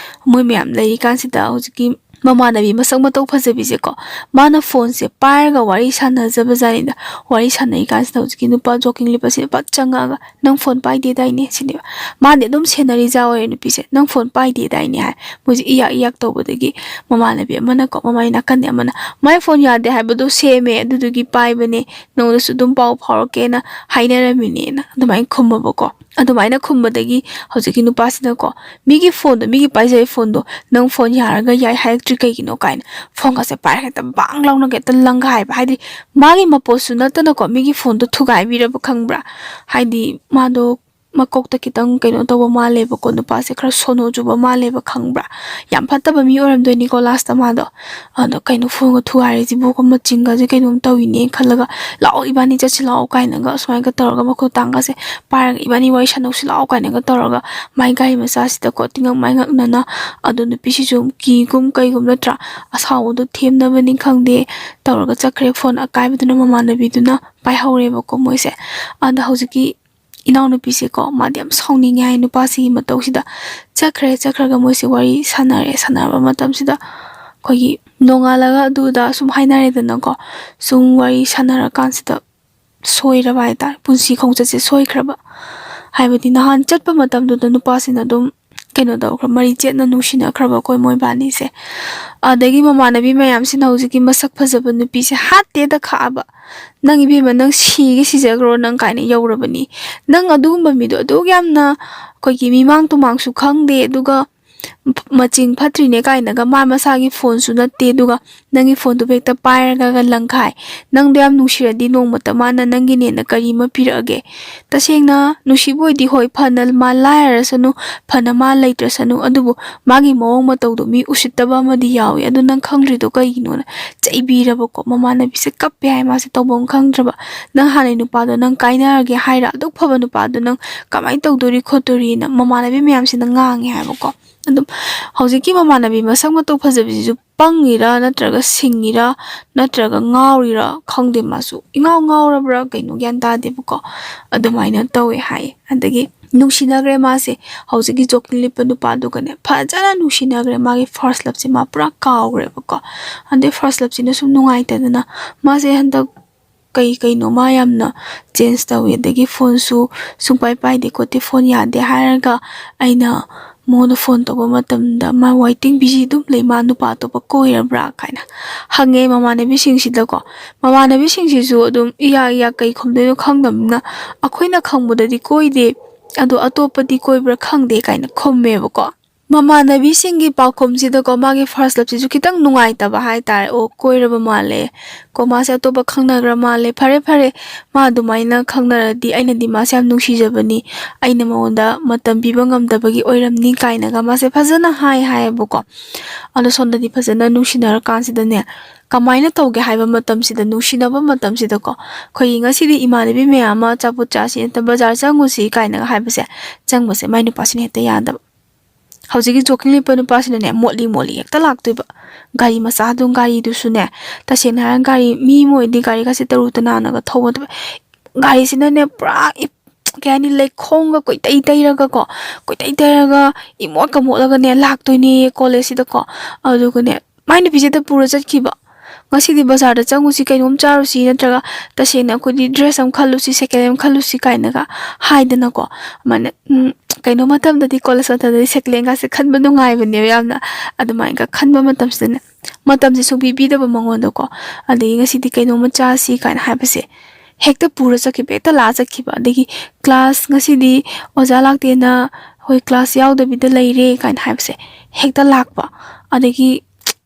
ꯃꯣꯏ ꯃꯌꯥꯝ ꯂꯩꯔꯤꯀꯥꯟꯁꯤꯗ ꯍꯧꯖꯤꯛꯀꯤ ꯃꯃꯥꯟꯅꯕꯤ ꯃꯁꯛ ꯃꯇꯧ ꯐꯖꯕꯤꯁꯦꯀꯣ, ꯃꯥꯅ ꯐꯣꯟꯁꯦ ꯄꯥꯏꯔꯒ ꯋꯥꯔꯤ ꯁꯥꯟꯅꯖꯕꯖꯥꯠꯅꯤꯗ꯫ ꯋꯥꯔꯤ ꯁꯥꯟꯅꯔꯤꯀꯥꯟꯁꯤꯗ ꯍꯧꯖꯤꯛꯀꯤ ꯅꯨꯄꯥ ꯖꯣꯀꯤꯡ ꯂꯤꯠꯄꯁꯤꯅ ꯐꯠ ꯆꯪꯉꯛꯑꯒ, "ꯅꯪ ꯐꯣꯟ ꯄꯥꯏꯗꯦꯗꯥꯏꯅꯦ?" ꯁꯤꯅꯦꯕ꯫ ꯃꯥꯗꯤ ꯑꯗꯨꯝ ꯁꯦꯟꯅꯔꯤꯖꯥ ꯑꯣꯏꯔꯦ ꯅꯨꯄꯤꯁꯦ, "ꯅꯪ ꯐꯣꯟ ꯄꯥꯏꯗꯦꯗꯥꯏꯅꯦ?" ꯍꯥꯏ꯫ ꯃꯣꯏꯁꯦ ꯏꯌꯥꯛ ꯏꯌꯥꯛ ꯇꯧꯕꯗꯒꯤ ꯃꯃꯥꯟꯅꯕꯤ ꯑꯃꯅꯀꯣ, ꯃꯃꯥꯏ ꯅꯥꯀꯟꯗ ꯑꯃꯅ, "ꯃꯥꯏ ꯐꯣꯟ ꯌꯥꯗꯦ ꯍꯥꯏꯕꯗꯣ ꯁꯦꯝꯃꯦ, ꯑꯗꯨꯗꯨꯒꯤ ꯄꯥꯏꯕꯅꯦ, ꯅꯉꯣꯟꯗꯁꯨ ꯑꯗꯨꯝ ꯄꯥꯎ ꯐꯥꯎꯔꯛꯀꯦꯅ ꯍꯥꯏꯅꯔꯝꯃꯤꯅꯦꯅ" ꯑꯗꯨꯃꯥꯏꯅ ꯈꯨꯝꯃꯕꯀꯣ꯫ ꯑꯗꯨꯃꯥꯏꯅ ꯈꯨꯝꯕꯗꯒꯤ ꯍꯧꯖꯤꯛꯀꯤ ꯅꯨꯄꯥꯁꯤꯅꯀꯣ, "ꯃꯤꯒꯤ ꯐꯣꯟꯗꯣ, ꯃꯤꯒꯤ ꯄꯥꯏꯖꯕ ꯐꯣꯟꯗꯣ ꯅꯪ ꯐꯣꯟ ꯌꯥꯔꯒ ꯌꯥꯏ ꯍꯥꯏꯔꯛꯇ꯭ꯔꯤ ꯀꯩꯒꯤꯅꯣ ꯀꯥꯏꯅ ꯐꯣꯟꯒꯁꯦ ꯄꯥꯏꯔꯒ ꯍꯦꯛꯇ ꯕꯥꯡ ꯂꯥꯎꯅꯒ ꯍꯦꯛꯇ ꯂꯪꯒꯥꯏꯕ꯫ ꯍꯥꯏꯗꯤ ꯃꯥꯒꯤ ꯃꯄꯣꯠꯁꯨ ꯅꯠꯇꯅꯀꯣ, ꯃꯤꯒꯤ ꯐꯣꯟꯗꯣ ꯊꯨꯒꯥꯏꯕꯤꯔꯕ ꯈꯪꯕ꯭ꯔꯥ? ꯍꯥꯏꯗꯤ ꯃꯥꯗꯣ ꯃꯀꯣꯛꯇ ꯈꯤꯇꯪ ꯀꯩꯅꯣ ꯇꯧꯕ ꯃꯥꯜꯂꯦꯕꯀꯣ, ꯅꯨꯄꯥꯁꯦ ꯈꯔ ꯁꯣꯅꯣ ꯆꯨꯕ ꯃꯥꯜꯂꯦꯕ ꯈꯪꯕ꯭ꯔꯥ? ꯌꯥꯝ ꯐꯠꯇꯕ ꯃꯤ ꯑꯣꯏꯔꯝꯗꯣꯏꯅꯤꯀꯣ ꯂꯥꯁꯇ ꯃꯥꯗꯣ꯫ ꯑꯗꯣ ꯀꯩꯅꯣ ꯐꯣꯟꯒ ꯊꯨꯒꯥꯏꯔꯤꯁꯤꯕꯨ, ꯃꯆꯤꯡꯒꯁꯦ ꯀꯩꯅꯣꯝ ꯇꯧꯏꯅꯦ ꯈꯜꯂꯒ, "ꯂꯥꯛꯑꯣ ꯏꯕꯥꯅꯤ ꯆꯠꯁꯤ ꯂꯥꯛꯑꯣ" ꯀꯥꯏꯅꯒ ꯁꯨꯃꯥꯏꯅꯒ ꯇꯧꯔꯒ, ꯃꯈꯨꯠ ꯇꯥꯡꯒꯁꯦ ꯄꯥꯏꯔꯒ "ꯏꯕꯥꯅꯤ ꯋꯥꯔꯤ ꯁꯥꯟꯅꯧꯁꯤ ꯂꯥꯛꯑꯣ" ꯀꯥꯏꯅꯒ ꯇꯧꯔꯒ ꯃꯥꯏ ꯒꯥꯔꯤ ꯃꯆꯥꯁꯤꯗꯀꯣ ꯇꯤꯡꯉꯛ ꯃꯥꯏꯉꯛꯅꯅ, ꯑꯗꯣ ꯅꯨꯄꯤꯁꯤꯁꯨ ꯀꯤꯒꯨꯝ ꯀꯩꯒꯨꯝ ꯅꯠꯇ꯭ꯔꯥ, ꯑꯁꯥꯎꯕꯗꯣ ꯊꯦꯝꯅꯕꯅꯤ ꯈꯪꯗꯦ ꯇꯧꯔꯒ ꯆꯠꯈ꯭ꯔꯦ꯫ ꯐꯣꯟ ꯑꯀꯥꯏꯕꯗꯨꯅ ꯃꯃꯥꯟꯅꯕꯤꯗꯨꯅ ꯄꯥꯏꯍꯧꯔꯦꯕꯀꯣ ꯃꯣꯏꯁꯦ꯫ ꯑꯗ ꯍꯧꯖꯤꯛꯀꯤ ꯏꯅꯥꯎꯅꯨꯄꯤꯁꯦꯀꯣ, ꯃꯥꯗꯤ ꯌꯥꯝ ꯁꯥꯎꯅꯤꯡꯉꯦ ꯍꯥꯏ ꯅꯨꯄꯥꯁꯤꯒꯤ ꯃꯇꯧꯁꯤꯗ꯫ ꯆꯠꯈ꯭ꯔꯦ, ꯆꯠꯈ꯭ꯔꯒ ꯃꯣꯏꯁꯦ ꯋꯥꯔꯤ ꯁꯥꯟꯅꯔꯦ꯫ ꯁꯥꯟꯅꯔꯕ ꯃꯇꯝꯁꯤꯗ ꯑꯩꯈꯣꯏꯒꯤ ꯅꯣꯡꯉꯥꯜꯂꯒ ꯑꯗꯨꯗ ꯁꯨꯝ ꯍꯥꯏꯅꯔꯦꯗꯅꯀꯣ꯫ ꯁꯨꯝ ꯋꯥꯔꯤ ꯁꯥꯟꯅꯔꯀꯥꯟꯁꯤꯗ ꯁꯣꯏꯔꯕ ꯍꯥꯏꯇꯥꯔꯦ, ꯄꯨꯟꯁꯤ ꯈꯣꯡꯆꯠꯁꯦ ꯁꯣꯏꯈ꯭ꯔꯕ꯫ ꯍꯥꯏꯕꯗꯤ ꯅꯍꯥꯟ ꯆꯠꯄ ꯃꯇꯝꯗꯨꯗ ꯅꯨꯄꯥꯁꯤꯅ ꯑꯗꯨꯝ ꯀꯩꯅꯣ ꯇꯧꯈ꯭ꯔ, ꯃꯔꯤ ꯆꯦꯠꯅ ꯅꯨꯡꯁꯤꯅꯈ꯭ꯔꯕꯀꯣ ꯃꯣꯏꯕꯥꯅꯤꯁꯦ꯫ ꯑꯗꯒꯤ ꯃꯃꯥꯟꯅꯕꯤ ꯃꯌꯥꯝꯁꯤꯅ ꯍꯧꯖꯤꯛꯀꯤ ꯃꯁꯛ ꯐꯖꯕ ꯅꯨꯄꯤꯁꯦ ꯍꯥꯠꯇꯦꯗ ꯈꯥꯛꯑꯕ꯫ "ꯅꯪ ꯏꯕꯦꯝꯃ, ꯅꯪ ꯁꯤꯒꯦ ꯁꯤꯖꯈ꯭ꯔꯣ ꯅꯪ" ꯀꯥꯏꯅ ꯌꯧꯔꯕꯅꯤ꯫ "ꯅꯪ ꯑꯗꯨꯒꯨꯝꯕ ꯃꯤꯗꯣ ꯑꯗꯨꯛ ꯌꯥꯝꯅ ꯑꯩꯈꯣꯏꯒꯤ ꯃꯤꯃꯥꯡ ꯇꯨꯃꯥꯡꯁꯨ ꯈꯪꯗꯦ, ꯑꯗꯨꯒ ꯃꯆꯤꯡ ꯐꯠꯇ꯭ꯔꯤꯅꯦ" ꯀꯥꯏꯅꯒ, ꯃꯥ ꯃꯁꯥꯒꯤ ꯐꯣꯟꯁꯨ ꯅꯠꯇꯦ, ꯑꯗꯨꯒ ꯅꯪꯒꯤ ꯐꯣꯟꯗꯨꯕꯨ ꯍꯦꯛꯇ ꯄꯥꯏꯔꯒ ꯂꯪꯈꯥꯏ꯫ "ꯅꯪꯗꯣ ꯌꯥꯝ ꯅꯨꯡꯁꯤꯔꯗꯤ ꯅꯣꯡꯃꯇ ꯃꯥꯅ ꯅꯪꯒꯤꯅꯦꯅ ꯀꯔꯤ ꯑꯃ ꯄꯤꯔꯛꯑꯒꯦ?" ꯇꯁꯦꯡꯅ ꯅꯨꯡꯁꯤꯕ ꯑꯣꯏꯗꯤ ꯍꯣꯏ, ꯐꯅ ꯃꯥ ꯂꯥꯏꯔꯁꯅꯨ, ꯐꯅ ꯃꯥ ꯂꯩꯇ꯭ꯔꯁꯅꯨ, ꯑꯗꯨꯕꯨ ꯃꯥꯒꯤ ꯃꯑꯣꯡ ꯃꯇꯧꯗꯣ ꯃꯤ ꯎꯁꯤꯠꯇꯕ ꯑꯃꯗꯤ ꯌꯥꯎꯏ꯫ "ꯑꯗꯨ ꯅꯪ ꯈꯪꯗ꯭ꯔꯤꯗꯣ ꯀꯩꯒꯤꯅꯣꯅ?" ꯆꯩꯕꯤꯔꯕꯀꯣ, ꯃꯃꯥꯟꯅꯕꯤꯁꯦ ꯀꯞꯄꯦ ꯍꯥꯏ, ꯃꯥꯁꯦ ꯇꯧꯐꯝ ꯈꯪꯗ꯭ꯔꯕ꯫ "ꯅꯪ ꯍꯥꯟꯅꯩ ꯅꯨꯄꯥꯗꯣ ꯅꯪ ꯀꯥꯏꯅꯔꯒꯦ ꯍꯥꯏꯔ? ꯑꯗꯨꯛ ꯐꯕ ꯅꯨꯄꯥꯗꯣ ꯅꯪ ꯀꯃꯥꯏꯅ ꯇꯧꯗꯣꯔꯤ ꯈꯣꯠꯇꯣꯔꯤꯅ" ꯃꯃꯥꯟꯅꯕꯤ ꯃꯌꯥꯝꯁꯤꯅ ꯉꯥꯡꯉꯦ ꯍꯥꯏꯕꯀꯣ꯫ ꯑꯗꯨꯝ ꯍꯧꯖꯤꯛꯀꯤ ꯃꯃꯥꯟꯅꯕꯤ ꯃꯁꯛ ꯃꯇꯧ ꯐꯖꯕꯤꯁꯤꯁꯨ ꯄꯪꯉꯤꯔꯥ ꯅꯠꯇ꯭ꯔꯒ ꯁꯤꯡꯉꯤꯔꯥ ꯅꯠꯇ꯭ꯔꯒ ꯉꯥꯎꯔꯤꯔꯥ ꯈꯪꯗꯦ, ꯃꯥꯁꯨ ꯏꯉꯥꯎ ꯉꯥꯎꯔꯕ꯭ꯔꯥ ꯀꯩꯅꯣ ꯒ꯭ꯌꯥꯟ ꯇꯥꯗꯦꯕꯀꯣ꯫ ꯑꯗꯨꯃꯥꯏꯅ ꯇꯧꯋꯦ ꯍꯥꯏꯌꯦ꯫ ꯑꯗꯒꯤ ꯅꯨꯡꯁꯤꯅꯈ꯭ꯔꯦ ꯃꯥꯁꯦ, ꯍꯧꯖꯤꯛꯀꯤ ꯖꯣꯀꯤꯡ ꯂꯤꯠꯄ ꯅꯨꯄꯥꯗꯨꯒꯅꯦ ꯐꯖꯅ ꯅꯨꯡꯁꯤꯅꯈ꯭ꯔꯦ꯫ ꯃꯥꯒꯤ ꯐꯥꯔꯁ ꯂꯞꯁꯦ ꯃꯥ ꯄꯨꯔꯥ ꯀꯥꯎꯈ꯭ꯔꯦꯕꯀꯣ꯫ ꯑꯗꯩ ꯐꯥꯔꯁ ꯂꯞꯁꯤꯅ ꯁꯨꯝ ꯅꯨꯡꯉꯥꯏꯇꯗꯅ ꯃꯥꯁꯦ ꯍꯟꯗꯛ ꯀꯩ ꯀꯩꯅꯣ ꯃꯥ ꯌꯥꯝꯅ ꯆꯦꯟꯖ ꯇꯧꯋꯤ꯫ ꯑꯗꯒꯤ ꯐꯣꯟꯁꯨ ꯁꯨꯡꯄꯥꯏ ꯄꯥꯏꯗꯦ ꯈꯣꯠꯇꯦ, ꯐꯣꯟ ꯌꯥꯗꯦ ꯍꯥꯏꯔꯒ ꯑꯩꯅ ꯃꯉꯣꯟꯗ ꯐꯣꯟ ꯇꯧꯕ ꯃꯇꯝꯗ ꯃꯥ ꯋꯥꯏꯇꯤꯡ ꯕꯤꯖꯤ ꯑꯗꯨꯝ ꯂꯩ, "ꯃꯥ ꯅꯨꯄꯥ ꯑꯇꯣꯞꯄ ꯀꯣꯏꯔꯕ꯭ꯔꯥ?" ꯀꯥꯏꯅ ꯍꯪꯉꯦ ꯃꯃꯥꯟꯅꯕꯤꯁꯤꯡꯁꯤꯗꯀꯣ꯫ ꯃꯃꯥꯟꯅꯕꯤꯁꯤꯡꯁꯤꯁꯨ ꯑꯗꯨꯝ ꯏꯌꯥ ꯏꯌꯥ ꯀꯩ ꯈꯨꯝꯗꯣꯏꯅꯣ ꯈꯪꯗꯕꯅꯤꯅ, "ꯑꯩꯈꯣꯏꯅ ꯈꯪꯕꯗꯗꯤ ꯀꯣꯏꯗꯦ, ꯑꯗꯣ ꯑꯇꯣꯞꯄꯗꯤ ꯀꯣꯏꯕ꯭ꯔꯥ ꯈꯪꯗꯦ" ꯀꯥꯏꯅ ꯈꯨꯝꯃꯦꯕꯀꯣ꯫ ꯃꯃꯥꯟꯅꯕꯤꯁꯤꯡꯒꯤ ꯄꯥꯎꯈꯨꯝꯁꯤꯗꯀꯣ, ꯃꯥꯒꯤ first loveꯁꯤꯁꯨ ꯈꯤꯇꯪ ꯅꯨꯡꯉꯥꯏꯇꯕ ꯍꯥꯏꯇꯥꯔꯦ꯫ ꯑꯣ, ꯀꯣꯏꯔꯕ ꯃꯥꯜꯂꯦ ꯀꯣ, ꯃꯥꯁꯦ ꯑꯇꯣꯞꯄ ꯈꯪꯅꯈ꯭ꯔ ꯃꯥꯜꯂꯦ, ꯐꯔꯦ ꯐꯔꯦ, ꯃꯥ ꯑꯗꯨꯃꯥꯏꯅ ꯈꯪꯅꯔꯗꯤ ꯑꯩꯅꯗꯤ ꯃꯥꯁꯦ ꯌꯥꯝ ꯅꯨꯡꯁꯤꯖꯕꯅꯤ, ꯑꯩꯅ ꯃꯉꯣꯟꯗ ꯃꯇꯝ ꯄꯤꯕ ꯉꯝꯗꯕꯒꯤ ꯑꯣꯏꯔꯝꯅꯤ ꯀꯥꯏꯅꯒ ꯃꯥꯁꯦ ꯐꯖꯅ ꯍꯥꯏ ꯍꯥꯏꯌꯦꯕꯀꯣ꯫ ꯑꯗꯣ ꯁꯣꯝꯗꯗꯤ ꯐꯖꯅ ꯅꯨꯡꯁꯤꯅꯔꯀꯥꯟꯁꯤꯗꯅꯦ, ꯀꯃꯥꯏꯅ ꯇꯧꯒꯦ ꯍꯥꯏꯕ ꯃꯇꯝꯁꯤꯗ, ꯅꯨꯡꯁꯤꯅꯕ ꯃꯇꯝꯁꯤꯗꯀꯣ, ꯑꯩꯈꯣꯏꯒꯤ ꯉꯁꯤꯗꯤ ꯏꯃꯥꯟꯅꯕꯤ ꯃꯌꯥꯝ ꯑꯃ ꯑꯆꯥꯄꯣꯠ ꯆꯥꯁꯤ ꯅꯠꯇ꯭ꯔ ꯕꯖꯥꯔ ꯆꯪꯉꯨꯁꯤ ꯀꯥꯏꯅꯒ ꯍꯥꯏꯕꯁꯦ, ꯆꯪꯕꯁꯦ ꯃꯥꯏ ꯅꯨꯄꯥꯁꯤꯅ ꯍꯦꯛꯇ ꯌꯥꯗꯕ꯫ ꯍꯧꯖꯤꯛꯀꯤ ꯖꯣꯀꯤꯡ ꯂꯤꯠꯄ ꯅꯨꯄꯥꯁꯤꯅꯅꯦ, ꯃꯣꯠꯂꯤ ꯃꯣꯠꯂꯤ ꯍꯦꯛꯇ ꯂꯥꯛꯇꯣꯏꯕ꯫ ꯒꯥꯔꯤ ꯃꯆꯥꯗꯨ, ꯒꯥꯔꯤꯗꯨꯁꯨꯅꯦ, ꯇꯁꯦꯡꯅ ꯍꯥꯏꯔꯒ ꯒꯥꯔꯤ, ꯃꯤ ꯑꯃ ꯑꯣꯏꯔꯗꯤ ꯒꯥꯔꯤꯒꯁꯦ ꯇꯔꯨ ꯇꯅꯥꯟꯅꯒ ꯊꯧꯕ ꯅꯠꯇꯕ, ꯒꯥꯔꯤꯁꯤꯅꯅꯦ ꯄꯨꯔꯥ ꯏꯞ-, ꯀꯩ ꯍꯥꯏꯅꯤ, ꯂꯩꯈꯣꯝꯒ ꯀꯣꯏꯇꯩ ꯇꯩꯔꯒꯀꯣ, ꯀꯣꯏꯇꯩ ꯇꯩꯔꯒ ꯏꯃꯣꯠꯀ ꯃꯣꯠꯂꯒꯅꯦ ꯂꯥꯛꯇꯣꯏꯅꯦ ꯀꯣꯂꯦꯖꯁꯤꯗꯀꯣ꯫ ꯑꯗꯨꯒꯅꯦ, ꯃꯥꯏ ꯅꯨꯄꯤꯁꯦ ꯍꯦꯛꯇ ꯄꯨꯔ ꯆꯠꯈꯤꯕ꯫ "ꯉꯁꯤꯗꯤ ꯕꯖꯥꯔꯗ ꯆꯪꯉꯨꯁꯤ, ꯀꯩꯅꯣꯝ ꯆꯥꯔꯨꯁꯤ, ꯅꯠꯇ꯭ꯔꯒ ꯇꯁꯦꯡꯅ ꯑꯩꯈꯣꯏꯗꯤ dress ꯑꯃ ꯈꯜꯂꯨꯁꯤ, second hand ꯑꯃ ꯈꯜꯂꯨꯁꯤ" ꯀꯥꯏꯅꯒ ꯍꯥꯏꯗꯅꯀꯣ꯫ ꯑꯗꯨꯃꯥꯏꯅ, ꯎꯝ, ꯀꯩꯅꯣ ꯃꯇꯝꯗꯗꯤ, ꯀꯣꯂꯦꯖ ꯃꯇꯝꯗꯗꯤ second handꯒꯥꯁꯦ ꯈꯟꯕ ꯅꯨꯡꯉꯥꯏꯕꯅꯦꯕ ꯌꯥꯝꯅ꯫ ꯑꯗꯨꯃꯥꯏꯅꯒ ꯈꯟꯕ ꯃꯇꯝꯁꯤꯗꯅꯦ, ꯃꯇꯝꯁꯦ ꯁꯨꯡꯄꯤ ꯄꯤꯗꯕ ꯃꯉꯣꯟꯗꯀꯣ꯫ ꯑꯗꯒꯤ "ꯉꯁꯤꯗꯤ ꯀꯩꯅꯣꯝꯃ ꯆꯥꯁꯤ" ꯀꯥꯏꯅ ꯍꯥꯏꯕꯁꯦ ꯍꯦꯛꯇ ꯄꯨꯔ ꯆꯠꯈꯤꯕ, ꯍꯦꯛꯇ ꯂꯥꯛꯑ ꯆꯠꯈꯤꯕ꯫ ꯑꯗꯒꯤ class, "ꯉꯁꯤꯗꯤ ꯑꯣꯖꯥ ꯂꯥꯛꯇꯦꯅ ꯑꯩꯈꯣꯏ class ꯌꯥꯎꯗꯕꯤꯗ ꯂꯩꯔꯦ" ꯀꯥꯏꯅ ꯍꯥꯏꯕꯁꯦ ꯍꯦꯛꯇ ꯂꯥꯛꯄ꯫ ꯑꯗꯒꯤ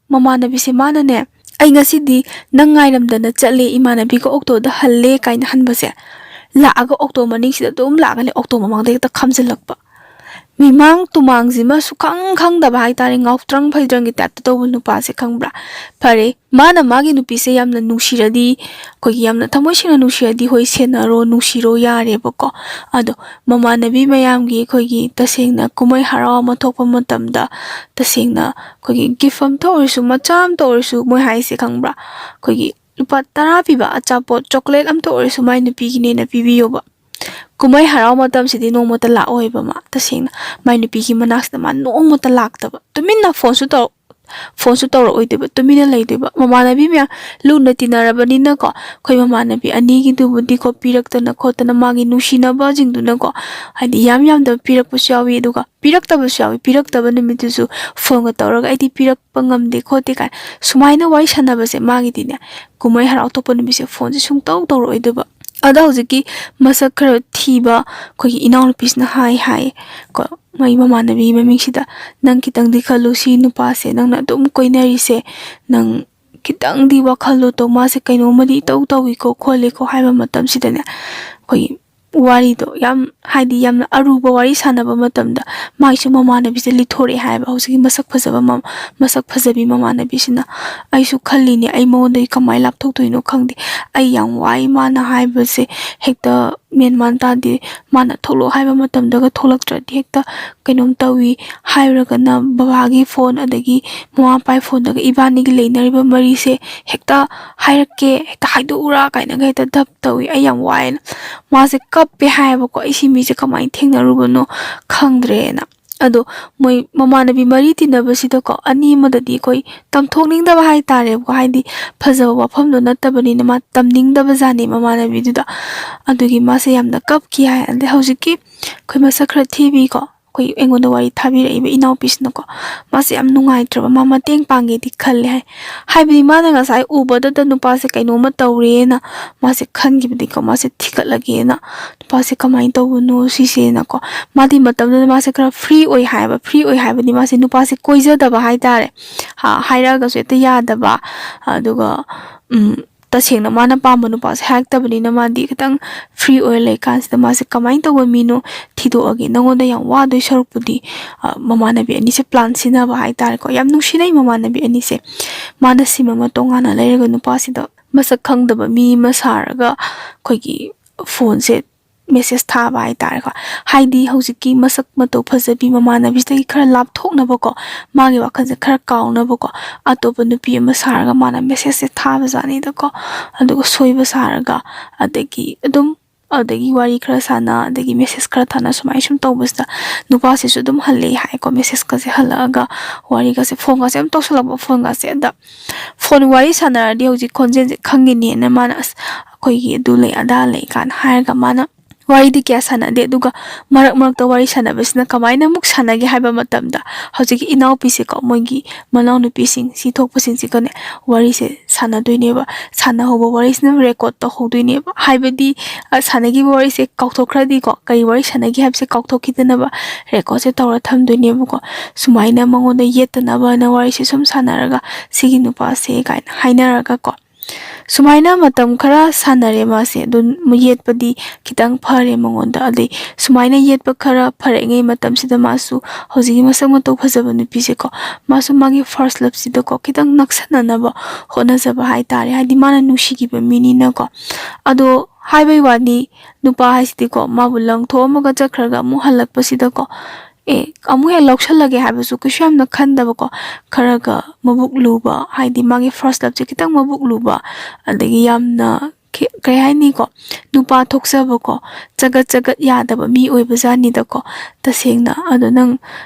ꯃꯃꯥꯟꯅꯕꯤꯁꯦ ꯃꯥꯅꯅꯦ, "ꯑꯩ ꯉꯁꯤꯗꯤ ꯅꯪ ꯉꯥꯏꯔꯝꯗꯅ ꯆꯠꯂꯦ, ꯏꯃꯥꯟꯅꯕꯤꯒ ꯑꯣꯛꯇꯣꯗ ꯍꯜꯂꯦ" ꯀꯥꯏꯅ ꯍꯟꯕꯁꯦ, ꯂꯥꯛꯑꯒ ꯑꯣꯛꯇꯣ ꯃꯅꯤꯡꯁꯤꯗ ꯑꯗꯨꯝ ꯂꯥꯛꯑꯒꯅꯦ, ꯑꯣꯛꯇꯣ ꯃꯃꯥꯡꯗ ꯍꯦꯛꯇ ꯈꯥꯝꯖꯤꯜꯂꯛꯄ꯫ ꯃꯤꯃꯥꯡ ꯇꯨꯃꯥꯡꯁꯤꯃ ꯁꯨꯈꯪ ꯈꯪꯗꯕ ꯍꯥꯏꯇꯥꯔꯦ, ꯉꯥꯎꯇ꯭ꯔꯪ ꯐꯩꯗ꯭ꯔꯪꯒꯤ typeꯇ ꯇꯧꯕ ꯅꯨꯄꯥꯁꯦ ꯈꯪꯕ꯭ꯔꯥ? ꯐꯔꯦ, ꯃꯥꯅ ꯃꯥꯒꯤ ꯅꯨꯄꯤꯁꯦ ꯌꯥꯝꯅ ꯅꯨꯡꯁꯤꯔꯗꯤ, ꯑꯩꯈꯣꯏꯒꯤ ꯌꯥꯝꯅ ꯊꯃꯣꯏ ꯁꯦꯡꯅ ꯅꯨꯡꯁꯤꯔꯗꯤ, ꯍꯣꯏ, ꯁꯦꯟꯅꯔꯣ, ꯅꯨꯡꯁꯤꯔꯣ, ꯌꯥꯔꯦꯕꯀꯣ꯫ ꯑꯗꯣ ꯃꯃꯥꯟꯅꯕꯤ ꯃꯌꯥꯝꯒꯤ, ꯑꯩꯈꯣꯏꯒꯤ ꯇꯁꯦꯡꯅ ꯀꯨꯝꯍꯩ ꯍꯔꯥꯎ ꯑꯃ ꯊꯣꯛꯄ ꯃꯇꯝꯗ, ꯇꯁꯦꯡꯅ ꯑꯩꯈꯣꯏꯒꯤ gift ꯑꯝꯇ ꯑꯣꯏꯔꯁꯨ, ꯃꯆꯥ ꯑꯝꯇ ꯑꯣꯏꯔꯁꯨ, ꯃꯣꯏ ꯍꯥꯏꯁꯦ ꯈꯪꯕ꯭ꯔꯥ? ꯑꯩꯈꯣꯏꯒꯤ ꯂꯨꯄꯥ ꯇꯔꯥ ꯄꯤꯕ ꯑꯆꯥꯄꯣꯠ, chocolate ꯑꯝꯇ ꯑꯣꯏꯔꯁꯨ ꯃꯥꯏ ꯅꯨꯄꯤꯒꯤꯅꯦꯅ ꯄꯤꯕꯤꯌꯣꯕ꯫ ꯀꯨꯝꯍꯩ ꯍꯔꯥꯎ ꯃꯇꯝꯁꯤꯗꯤ ꯅꯣꯡꯃꯇ ꯂꯥꯛꯑꯣꯏꯕ ꯃꯥ, ꯇꯁꯦꯡꯅ꯫ ꯃꯥꯏ ꯅꯨꯄꯤꯒꯤ ꯃꯅꯥꯛꯁꯤꯗ ꯃꯥ ꯅꯣꯡꯃꯇ ꯂꯥꯛꯇꯕ꯫ ꯇꯨꯃꯤꯟꯅ phoneꯁꯨ ꯇꯧꯔꯛ-, phoneꯁꯨ ꯇꯧꯔꯛꯑꯣꯏꯗꯣꯏꯕ, ꯇꯨꯃꯤꯟꯅ ꯂꯩꯗꯣꯏꯕ꯫ ꯃꯃꯥꯟꯅꯕꯤ ꯃꯌꯥꯝ ꯂꯨꯅ ꯇꯤꯟꯅꯔꯕꯅꯤꯅꯀꯣ, ꯑꯩꯈꯣꯏ ꯃꯃꯥꯟꯅꯕꯤ ꯑꯅꯤꯒꯤꯗꯨꯕꯨꯗꯤꯀꯣ, ꯄꯤꯔꯛꯇꯅ ꯈꯣꯠꯇꯅ, ꯃꯥꯒꯤ ꯅꯨꯡꯁꯤꯅꯕꯁꯤꯡꯗꯨꯅꯀꯣ, ꯍꯥꯏꯗꯤ ꯌꯥꯝ ꯌꯥꯝꯗꯕ ꯄꯤꯔꯛꯄꯁꯨ ꯌꯥꯎꯏ, ꯑꯗꯨꯒ ꯄꯤꯔꯛꯇꯕꯁꯨ ꯌꯥꯎꯏ꯫ ꯄꯤꯔꯛꯇꯕ ꯅꯨꯃꯤꯠꯇꯨꯁꯨ phoneꯒ ꯇꯧꯔꯒ "ꯑꯩꯗꯤ ꯄꯤꯔꯛꯄ ꯉꯝꯗꯦ" ꯈꯣꯠꯇꯦ ꯀꯥꯏꯅ ꯁꯨꯃꯥꯏꯅ ꯋꯥꯔꯤ ꯁꯥꯟꯅꯕꯁꯦ, ꯃꯥꯒꯤꯗꯤꯅꯦ, ꯀꯨꯝꯍꯩ ꯍꯔꯥꯎ ꯊꯣꯛꯄ ꯅꯨꯃꯤꯠꯁꯦ phoneꯁꯦ ꯁꯨꯡꯇꯧ ꯇꯧꯔꯛꯑꯣꯏꯗꯣꯏꯕ꯫ ꯑꯗꯣ ꯍꯧꯖꯤꯛꯀꯤ ꯃꯁꯛ ꯈꯔ ꯊꯤꯕ ꯑꯩꯈꯣꯏꯒꯤ ꯏꯅꯥꯎꯅꯨꯄꯤꯁꯤꯅ ꯍꯥꯏ ꯍꯥꯏ ꯀꯣ, ꯃꯩ ꯃꯃꯥꯟꯅꯕꯤ ꯃꯃꯤꯡꯁꯤꯗ, "ꯅꯪ ꯈꯤꯇꯪꯗꯤ ꯈꯜꯂꯨ, ꯁꯤ ꯅꯨꯄꯥꯁꯦ ꯅꯪꯅ ꯑꯗꯨꯝ ꯀꯣꯏꯅꯔꯤꯁꯦ, ꯅꯪ ꯈꯤꯇꯪꯗꯤ ꯋꯥꯈꯜꯗꯣ ꯇꯧ, ꯃꯥꯁꯦ ꯀꯩꯅꯣꯝꯃꯗꯤ ꯏꯇꯧ ꯇꯧꯏꯀꯣ ꯈꯣꯠꯂꯤꯀꯣ" ꯍꯥꯏꯕ ꯃꯇꯝꯁꯤꯗꯅꯦ, ꯑꯩꯈꯣꯏꯒꯤ ꯋꯥꯔꯤꯗꯣ ꯌꯥꯝ, ꯍꯥꯏꯗꯤ ꯌꯥꯝꯅ ꯑꯔꯨꯕ ꯋꯥꯔꯤ ꯁꯥꯟꯅꯕ ꯃꯇꯝꯗ ꯃꯥꯏꯁꯨ ꯃꯃꯥꯟꯅꯕꯤꯁꯦ ꯂꯤꯊꯣꯔꯛꯑꯦ ꯍꯥꯏꯕ, ꯍꯧꯖꯤꯛꯀꯤ ꯃꯁꯛ ꯐꯖꯕ ꯃ-, ꯃꯁꯛ ꯐꯖꯕꯤ ꯃꯃꯥꯟꯅꯕꯤꯁꯤꯅ꯫ "ꯑꯩꯁꯨ ꯈꯜꯂꯤꯅꯦ, ꯑꯩ ꯃꯉꯣꯟꯗꯒꯤ ꯀꯃꯥꯏꯅ ꯂꯥꯞꯊꯣꯛꯇꯣꯏꯅꯣ ꯈꯪꯗꯦ, ꯑꯩ ꯌꯥꯝ ꯋꯥꯏ, ꯃꯥꯅ ꯍꯥꯏꯕꯁꯦ ꯍꯦꯛꯇ ꯃꯦꯟ ꯃꯥꯟ ꯇꯥꯗꯦ, ꯃꯥꯅ ꯊꯣꯛꯂꯛꯑꯣ ꯍꯥꯏꯕ ꯃꯇꯝꯗꯒ ꯊꯣꯛꯂꯛꯇ꯭ꯔꯗꯤ ꯍꯦꯛꯇ ꯀꯩꯅꯣꯝ ꯇꯧꯏ, ꯍꯥꯏꯔꯒꯅ ꯕꯕꯥꯒꯤ ꯐꯣꯟ ꯑꯗꯒꯤ ꯃꯃꯥ ꯃꯄꯥꯒꯤ ꯐꯣꯟꯗꯒ ꯏꯕꯥꯅꯤꯒꯤ ꯂꯩꯅꯔꯤꯕ ꯃꯔꯤꯁꯦ ꯍꯦꯛꯇ ꯍꯥꯏꯔꯛꯀꯦ, ꯍꯦꯛꯇ ꯍꯥꯏꯗꯣꯛꯎꯔꯥ" ꯀꯥꯏꯅꯒ ꯍꯦꯛꯇ ꯙꯞ ꯇꯧꯏ꯫ ꯑꯩ ꯌꯥꯝ ꯋꯥꯏꯑꯦꯅ꯫ ꯃꯥꯁꯦ ꯀꯞꯄꯦ ꯍꯥꯏꯌꯦꯕꯀꯣ, "ꯑꯩ ꯁꯤ ꯃꯤꯁꯦ ꯀꯃꯥꯏꯅ ꯊꯦꯡꯅꯔꯨꯕꯅꯣ ꯈꯪꯗ꯭ꯔꯦꯅ"꯫ ꯑꯗꯣ ꯃꯣꯏ ꯃꯃꯥꯟꯅꯕꯤ ꯃꯔꯤ ꯇꯤꯟꯅꯕꯁꯤꯗꯀꯣ, ꯑꯅꯤ ꯑꯃꯗꯗꯤ ꯑꯩꯈꯣꯏ ꯇꯝꯊꯣꯛꯅꯤꯡꯗꯕ ꯍꯥꯏꯇꯥꯔꯦꯕꯀꯣ, ꯍꯥꯏꯗꯤ ꯐꯖꯕ ꯋꯥꯐꯝꯗꯣ ꯅꯠꯇꯕꯅꯤꯅ ꯃꯥ ꯇꯝꯅꯤꯡꯗꯕ ꯖꯥꯠꯅꯦ ꯃꯃꯥꯟꯅꯕꯤꯗꯨꯗ꯫ ꯑꯗꯨꯒꯤ ꯃꯥꯁꯦ ꯌꯥꯝꯅ ꯀꯞꯈꯤ ꯍꯥꯏ꯫ ꯑꯗꯩ ꯍꯧꯖꯤꯛꯀꯤ ꯑꯩꯈꯣꯏ ꯃꯁꯛ ꯈꯔ ꯊꯤꯕꯤꯀꯣ, ꯑꯩꯈꯣꯏ ꯑꯩꯉꯣꯟꯗ ꯋꯥꯔꯤ ꯊꯥꯕꯤꯔꯛꯏꯕ ꯏꯅꯥꯎꯄꯤꯁꯤꯅꯀꯣ, ꯃꯥꯁꯦ ꯌꯥꯝ ꯅꯨꯡꯉꯥꯏꯇ꯭ꯔꯕ, ꯃꯥ ꯃꯇꯦꯡ ꯄꯥꯡꯒꯦꯗꯤ ꯈꯜꯂꯦ ꯍꯥꯏ꯫ ꯍꯥꯏꯕꯗꯤ ꯃꯥꯅ ꯉꯁꯥꯏ ꯎꯕꯗꯇ ꯅꯨꯄꯥꯁꯦ ꯀꯩꯅꯣꯝꯃ ꯇꯧꯔꯦꯅ ꯃꯥꯁꯦ ꯈꯟꯈꯤꯕꯗꯒꯤꯀꯣ, ꯃꯥꯁꯦ ꯊꯤꯒꯠꯂꯒꯦꯅ, ꯅꯨꯄꯥꯁꯦ ꯀꯃꯥꯏꯅ ꯇꯧꯕꯅꯣ ꯁꯤꯁꯦꯅꯀꯣ꯫ ꯃꯥꯗꯤ ꯃꯇꯝꯗꯨꯗ ꯃꯥꯁꯦ ꯈꯔ ꯐ꯭ꯔꯤ ꯑꯣꯏ ꯍꯥꯏꯌꯦꯕ꯫ ꯐ꯭ꯔꯤ ꯑꯣꯏ ꯍꯥꯏꯕꯗꯤ ꯃꯥꯁꯦ ꯅꯨꯄꯥꯁꯦ ꯀꯣꯏꯖꯗꯕ ꯍꯥꯏꯇꯥꯔꯦ꯫ ꯍꯥ, ꯍꯥꯏꯔꯛꯑꯒꯁꯨ ꯍꯦꯛꯇ ꯌꯥꯗꯕ, ꯑꯗꯨꯒ ꯎꯝ, ꯇꯁꯦꯡꯅ ꯃꯥꯅ ꯄꯥꯝꯕ ꯅꯨꯄꯥꯁꯦ ꯍꯥꯏꯔꯛꯇꯕꯅꯤꯅ ꯃꯥꯗꯤ ꯈꯤꯇꯪ ꯐ꯭ꯔꯤ ꯑꯣꯏꯔ ꯂꯩꯀꯥꯟꯁꯤꯗ ꯃꯥꯁꯦ ꯀꯃꯥꯏꯅ ꯇꯧꯕ ꯃꯤꯅꯣ ꯊꯤꯗꯣꯛꯑꯒꯦ, ꯅꯉꯣꯟꯗ ꯌꯥꯝ ꯋꯥꯗꯣꯏ ꯁꯔꯨꯛꯄꯨꯗꯤ, ꯑ, ꯃꯃꯥꯟꯅꯕꯤ ꯑꯅꯤꯁꯦ ꯄ꯭ꯂꯥꯟ ꯁꯤꯟꯅꯕ ꯍꯥꯏꯇꯥꯔꯦꯀꯣ, ꯌꯥꯝ ꯅꯨꯡꯁꯤꯅꯩ ꯃꯃꯥꯟꯅꯕꯤ ꯑꯅꯤꯁꯦ꯫ ꯃꯥꯅ ꯁꯤꯝ ꯑꯃ ꯇꯣꯉꯥꯟꯅ ꯂꯩꯔꯒ ꯅꯨꯄꯥꯁꯤꯗ ꯃꯁꯛ ꯈꯪꯗꯕ ꯃꯤ ꯑꯃ ꯁꯥꯔꯒ ꯑꯩꯈꯣꯏꯒꯤ ꯐꯣꯟꯁꯦ ꯃꯦꯁꯦꯁ ꯊꯥꯕ ꯍꯥꯏꯇꯥꯔꯦꯀꯣ꯫ ꯍꯥꯏꯗꯤ ꯍꯧꯖꯤꯛꯀꯤ ꯃꯁꯛ ꯃꯇꯧ ꯐꯖꯕꯤ ꯃꯃꯥꯟꯅꯕꯤꯁꯤꯗꯒꯤ ꯈꯔ ꯂꯥꯞꯊꯣꯛꯅꯕꯀꯣ, ꯃꯥꯒꯤ ꯋꯥꯈꯜꯁꯦ ꯈꯔ ꯀꯥꯎꯅꯕꯀꯣ, ꯑꯇꯣꯞꯄ ꯅꯨꯄꯤ ꯑꯃ ꯁꯥꯔꯒ ꯃꯥꯅ ꯃꯦꯁꯦꯁꯁꯦ ꯊꯥꯕꯖꯥꯠꯅꯤꯗꯀꯣ꯫ ꯑꯗꯨꯒ ꯁꯣꯏꯕ ꯁꯥꯔꯒ, ꯑꯗꯒꯤ ꯑꯗꯨꯝ, ꯑꯗꯒꯤ ꯋꯥꯔꯤ ꯈꯔ ꯁꯥꯟꯅ, ꯑꯗꯒꯤ ꯃꯦꯁꯦꯁ ꯈꯔ ꯊꯥꯅ, ꯁꯨꯃꯥꯏꯅ ꯁꯨꯝ ꯇꯧꯕꯁꯤꯗ ꯅꯨꯄꯥꯁꯤꯁꯨ ꯑꯗꯨꯝ ꯍꯜꯂꯛꯑꯦ ꯍꯥꯏꯀꯣ꯫ ꯃꯦꯁꯦꯁꯀꯁꯦ ꯍꯜꯂꯛꯑꯒ ꯋꯥꯔꯤꯒꯁꯦ, ꯐꯣꯟꯒꯁꯦ ꯑꯗꯨꯝ ꯇꯧꯁꯜꯂꯛꯄ, ꯐꯣꯟꯒꯁꯦ꯫ ꯑꯗ ꯐꯣꯟ ꯋꯥꯔꯤ ꯁꯥꯟꯅꯔꯗꯤ ꯍꯧꯖꯤꯛ ꯈꯣꯟꯖꯦꯜꯁꯦ ꯈꯪꯒꯅꯤꯅ ꯃꯥꯅ, "ꯑꯁ, ꯑꯩꯈꯣꯏꯒꯤ ꯑꯗꯨ ꯂꯩ, ꯑꯗꯥ ꯂꯩ" ꯀꯥꯏꯅ ꯍꯥꯏꯔꯒ ꯃꯥꯅ ꯋꯥꯔꯤꯗꯤ ꯀꯌꯥ ꯁꯥꯟꯅꯗꯦ꯫ ꯑꯗꯨꯒ ꯃꯔꯛ ꯃꯔꯛꯇ ꯋꯥꯔꯤ ꯁꯥꯟꯅꯕꯁꯤꯅ ꯀꯃꯥꯏꯅ ꯑꯃꯨꯛ ꯁꯥꯟꯅꯒꯦ ꯍꯥꯏꯕ ꯃꯇꯝꯗ, ꯍꯧꯖꯤꯛꯀꯤ ꯏꯅꯥꯎꯄꯤꯁꯦꯀꯣ, ꯃꯣꯏꯒꯤ ꯃꯅꯥꯎꯅꯨꯄꯤꯁꯤꯡ ꯁꯤ ꯊꯣꯛꯄꯁꯤꯡꯁꯤꯒꯅꯦ ꯋꯥꯔꯤꯁꯦ ꯁꯥꯟꯅꯗꯣꯏꯅꯦꯕ꯫ ꯁꯥꯟꯅꯍꯧꯕ ꯋꯥꯔꯤꯁꯤꯅ ꯔꯦꯀꯣꯔꯠ ꯇꯧꯍꯧꯗꯣꯏꯅꯦꯕ꯫ ꯍꯥꯏꯕꯗꯤ, ꯑ, ꯁꯥꯟꯅꯈꯤꯕ ꯋꯥꯔꯤꯁꯦ ꯀꯥꯎꯊꯣꯛꯈ꯭ꯔꯗꯤꯀꯣ, ꯀꯔꯤ ꯋꯥꯔꯤ ꯁꯥꯟꯅꯒꯦ ꯍꯥꯏꯕꯁꯦ ꯀꯥꯎꯊꯣꯛꯈꯤꯗꯅꯕ ꯔꯦꯀꯣꯔꯠꯁꯦ ꯇꯧꯔ ꯊꯝꯗꯣꯏꯅꯦꯕꯀꯣ꯫ ꯁꯨꯃꯥꯏꯅ ꯃꯉꯣꯟꯗ ꯌꯦꯠꯇꯅꯕꯅ ꯋꯥꯔꯤꯁꯦ ꯁꯨꯝ ꯁꯥꯟꯅꯔꯒ, "ꯁꯤꯒꯤ ꯅꯨꯄꯥꯁꯦ" ꯀꯥꯏꯅ ꯍꯥꯏꯅꯔꯒꯀꯣ꯫ ꯁꯨꯃꯥꯏꯅ ꯃꯇꯝ ꯈꯔ ꯁꯥꯟꯅꯔꯦ ꯃꯥꯁꯦ꯫ ꯑꯗꯨ ꯌꯦꯠꯄꯗꯤ ꯈꯤꯇꯪ ꯐꯔꯦ ꯃꯉꯣꯟꯗ꯫ ꯑꯗꯩ ꯁꯨꯃꯥꯏꯅ ꯌꯦꯠꯄ ꯈꯔ ꯐꯔꯛꯏꯉꯩ ꯃꯇꯝꯁꯤꯗ ꯃꯥꯁꯨ ꯍꯧꯖꯤꯛꯀꯤ ꯃꯁꯛ ꯃꯇꯧ ꯐꯖꯕ ꯅꯨꯄꯤꯁꯦꯀꯣ, ꯃꯥꯁꯨ ꯃꯥꯒꯤ ꯐꯥꯔꯁ ꯂꯞꯁꯤꯗꯀꯣ ꯈꯤꯇꯪ ꯅꯛꯁꯟꯅꯅꯕ ꯍꯣꯠꯅꯖꯕ ꯍꯥꯏꯇꯥꯔꯦ꯫ ꯍꯥꯏꯗꯤ ꯃꯥꯅ ꯅꯨꯡꯁꯤꯈꯤꯕ ꯃꯤꯅꯤꯅꯀꯣ꯫ ꯑꯗꯣ ꯍꯥꯏꯕꯩ ꯋꯥꯅꯤ, ꯅꯨꯄꯥ ꯍꯥꯏꯁꯤꯗꯤꯀꯣ, ꯃꯥꯕꯨ ꯂꯪꯊꯣꯛꯑꯝꯃꯒ ꯆꯠꯈ꯭ꯔꯒ ꯑꯃꯨꯛ ꯍꯜꯂꯛꯄꯁꯤꯗꯀꯣ, "ꯑꯦ, ꯑꯃꯨꯛ ꯍꯦꯛ ꯂꯧꯁꯜꯂꯒꯦ" ꯍꯥꯏꯕꯁꯨ ꯀꯩꯁꯨ ꯌꯥꯝꯅ ꯈꯟꯗꯕꯀꯣ, ꯈꯔꯒ ꯃꯕꯨꯛ ꯂꯨꯕ, ꯍꯥꯏꯗꯤ ꯃꯥꯒꯤ ꯐꯥꯔꯁ ꯂꯞꯁꯦ ꯈꯤꯇꯪ ꯃꯕꯨꯛ ꯂꯨꯕ, ꯑꯗꯒꯤ ꯌꯥꯝꯅ ꯈꯤ-, ꯀꯩ ꯍꯥꯏꯅꯤꯀꯣ, ꯅꯨꯄꯥ ꯊꯣꯛꯆꯕꯀꯣ, ꯆꯒꯠ ꯆꯒꯠ ꯌꯥꯗꯕ ꯃꯤ ꯑꯣꯏꯕ ꯖꯥꯠꯅꯤꯗꯀꯣ, ꯇꯁꯦꯡꯅ꯫ ꯑꯗꯣ ꯅꯪ